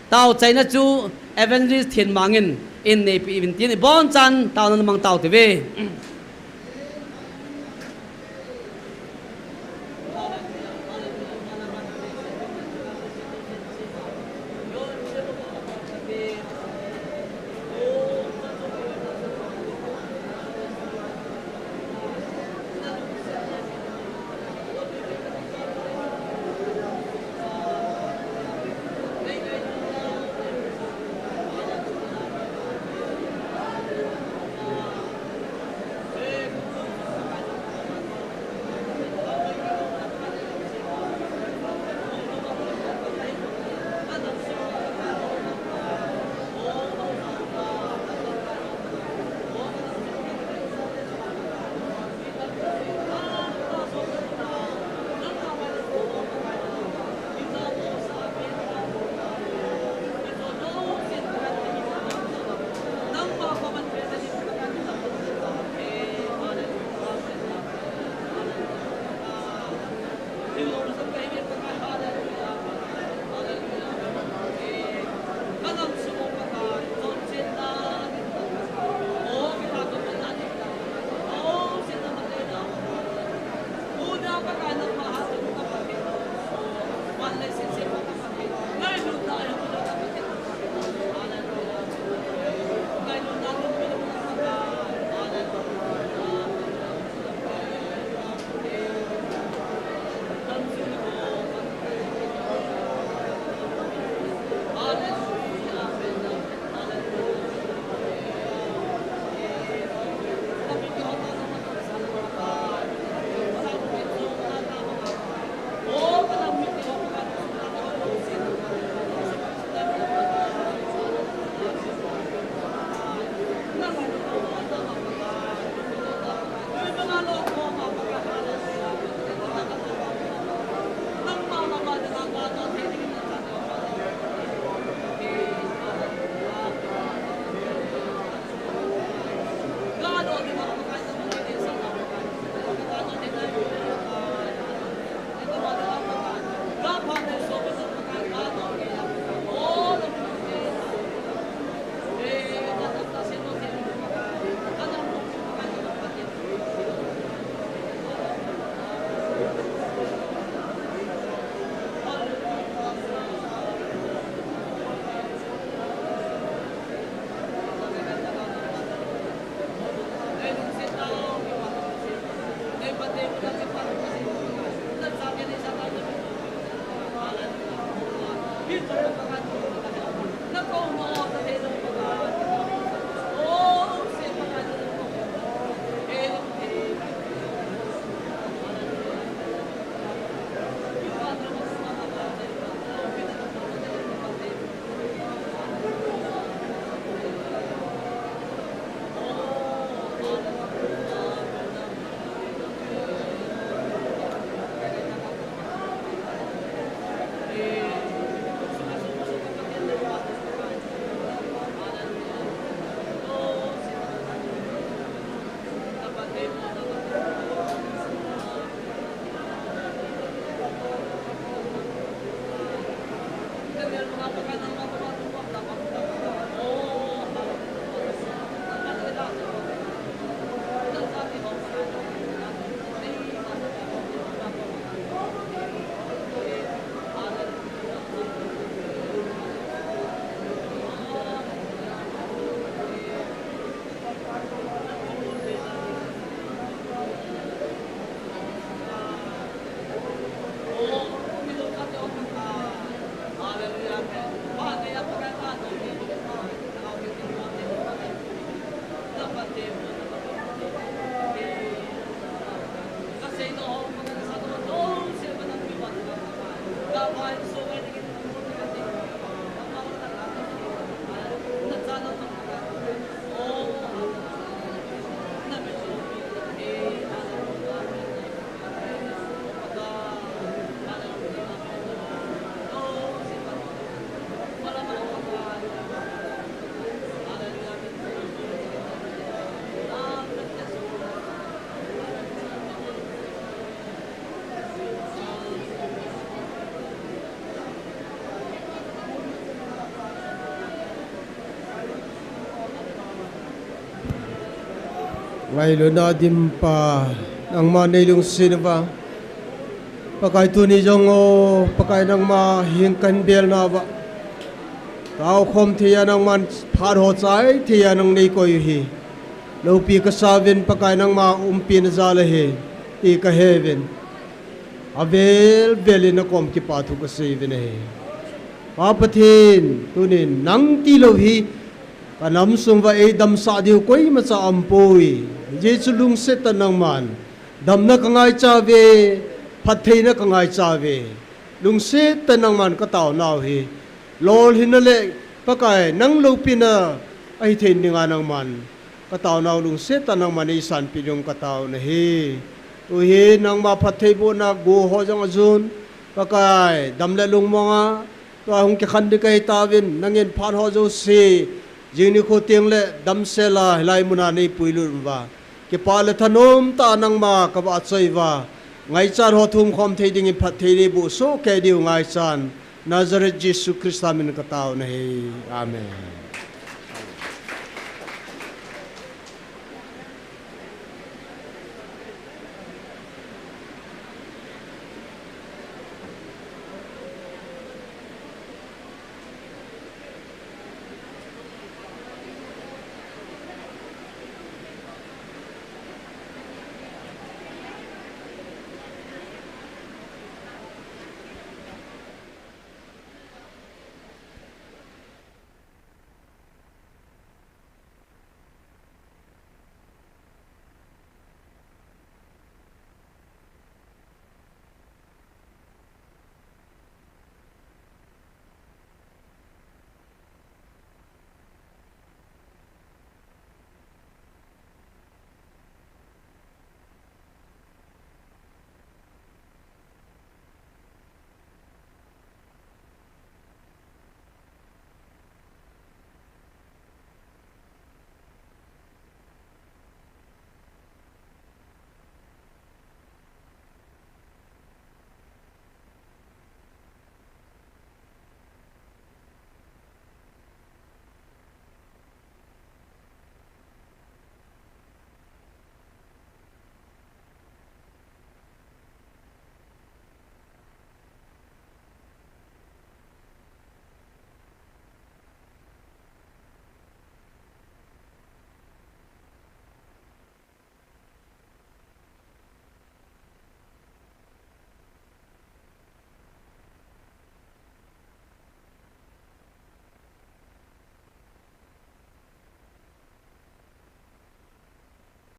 tao chaina chu Evangelist Thenmang in, in neipi uvin tin, i bonchan taona na mang tao tive. Ngailutna dimpa, nangma neilungset uva, Pakai tuni jong o, Pakai nangma hing kahin belna uva, taokhom thei a nangman phat ho chai thei a nang neikoi u hi loupi kasa uvin, Pakai nangma umpina jal ahi ti kahe uvin, avel vel in nakom kipathu kasei uvin ahi. Pa Pathen, tunin nang tilou hi kanam sung uva eidamsah diu koimacha aumpoi. Hijeh chun lungset tah nangman damna kangaicha uve, phattheina kangaicha uve. Lungset tah nangman kataonau hi lolhinna le Pakai nang loupina ahithei dinga nangman kataonau lungset tah nangman eisanpeh diu katao nahi. Tuhin nangma phattheibohna go ho jong ajon, Pakai dam le lungmonga tua hung kikhen ding kahitauvin, nangin phat ho jouse jing nikho tengle damsel a hilai muna neipuilut uva, kipa le thanom tah a nangma kavahchoi uva, ngaichat ho thumkhom thei dingin phatthei neiboh sohkei diu ngaichan, Nazareth Jesu Christa min katao nahi. Amen.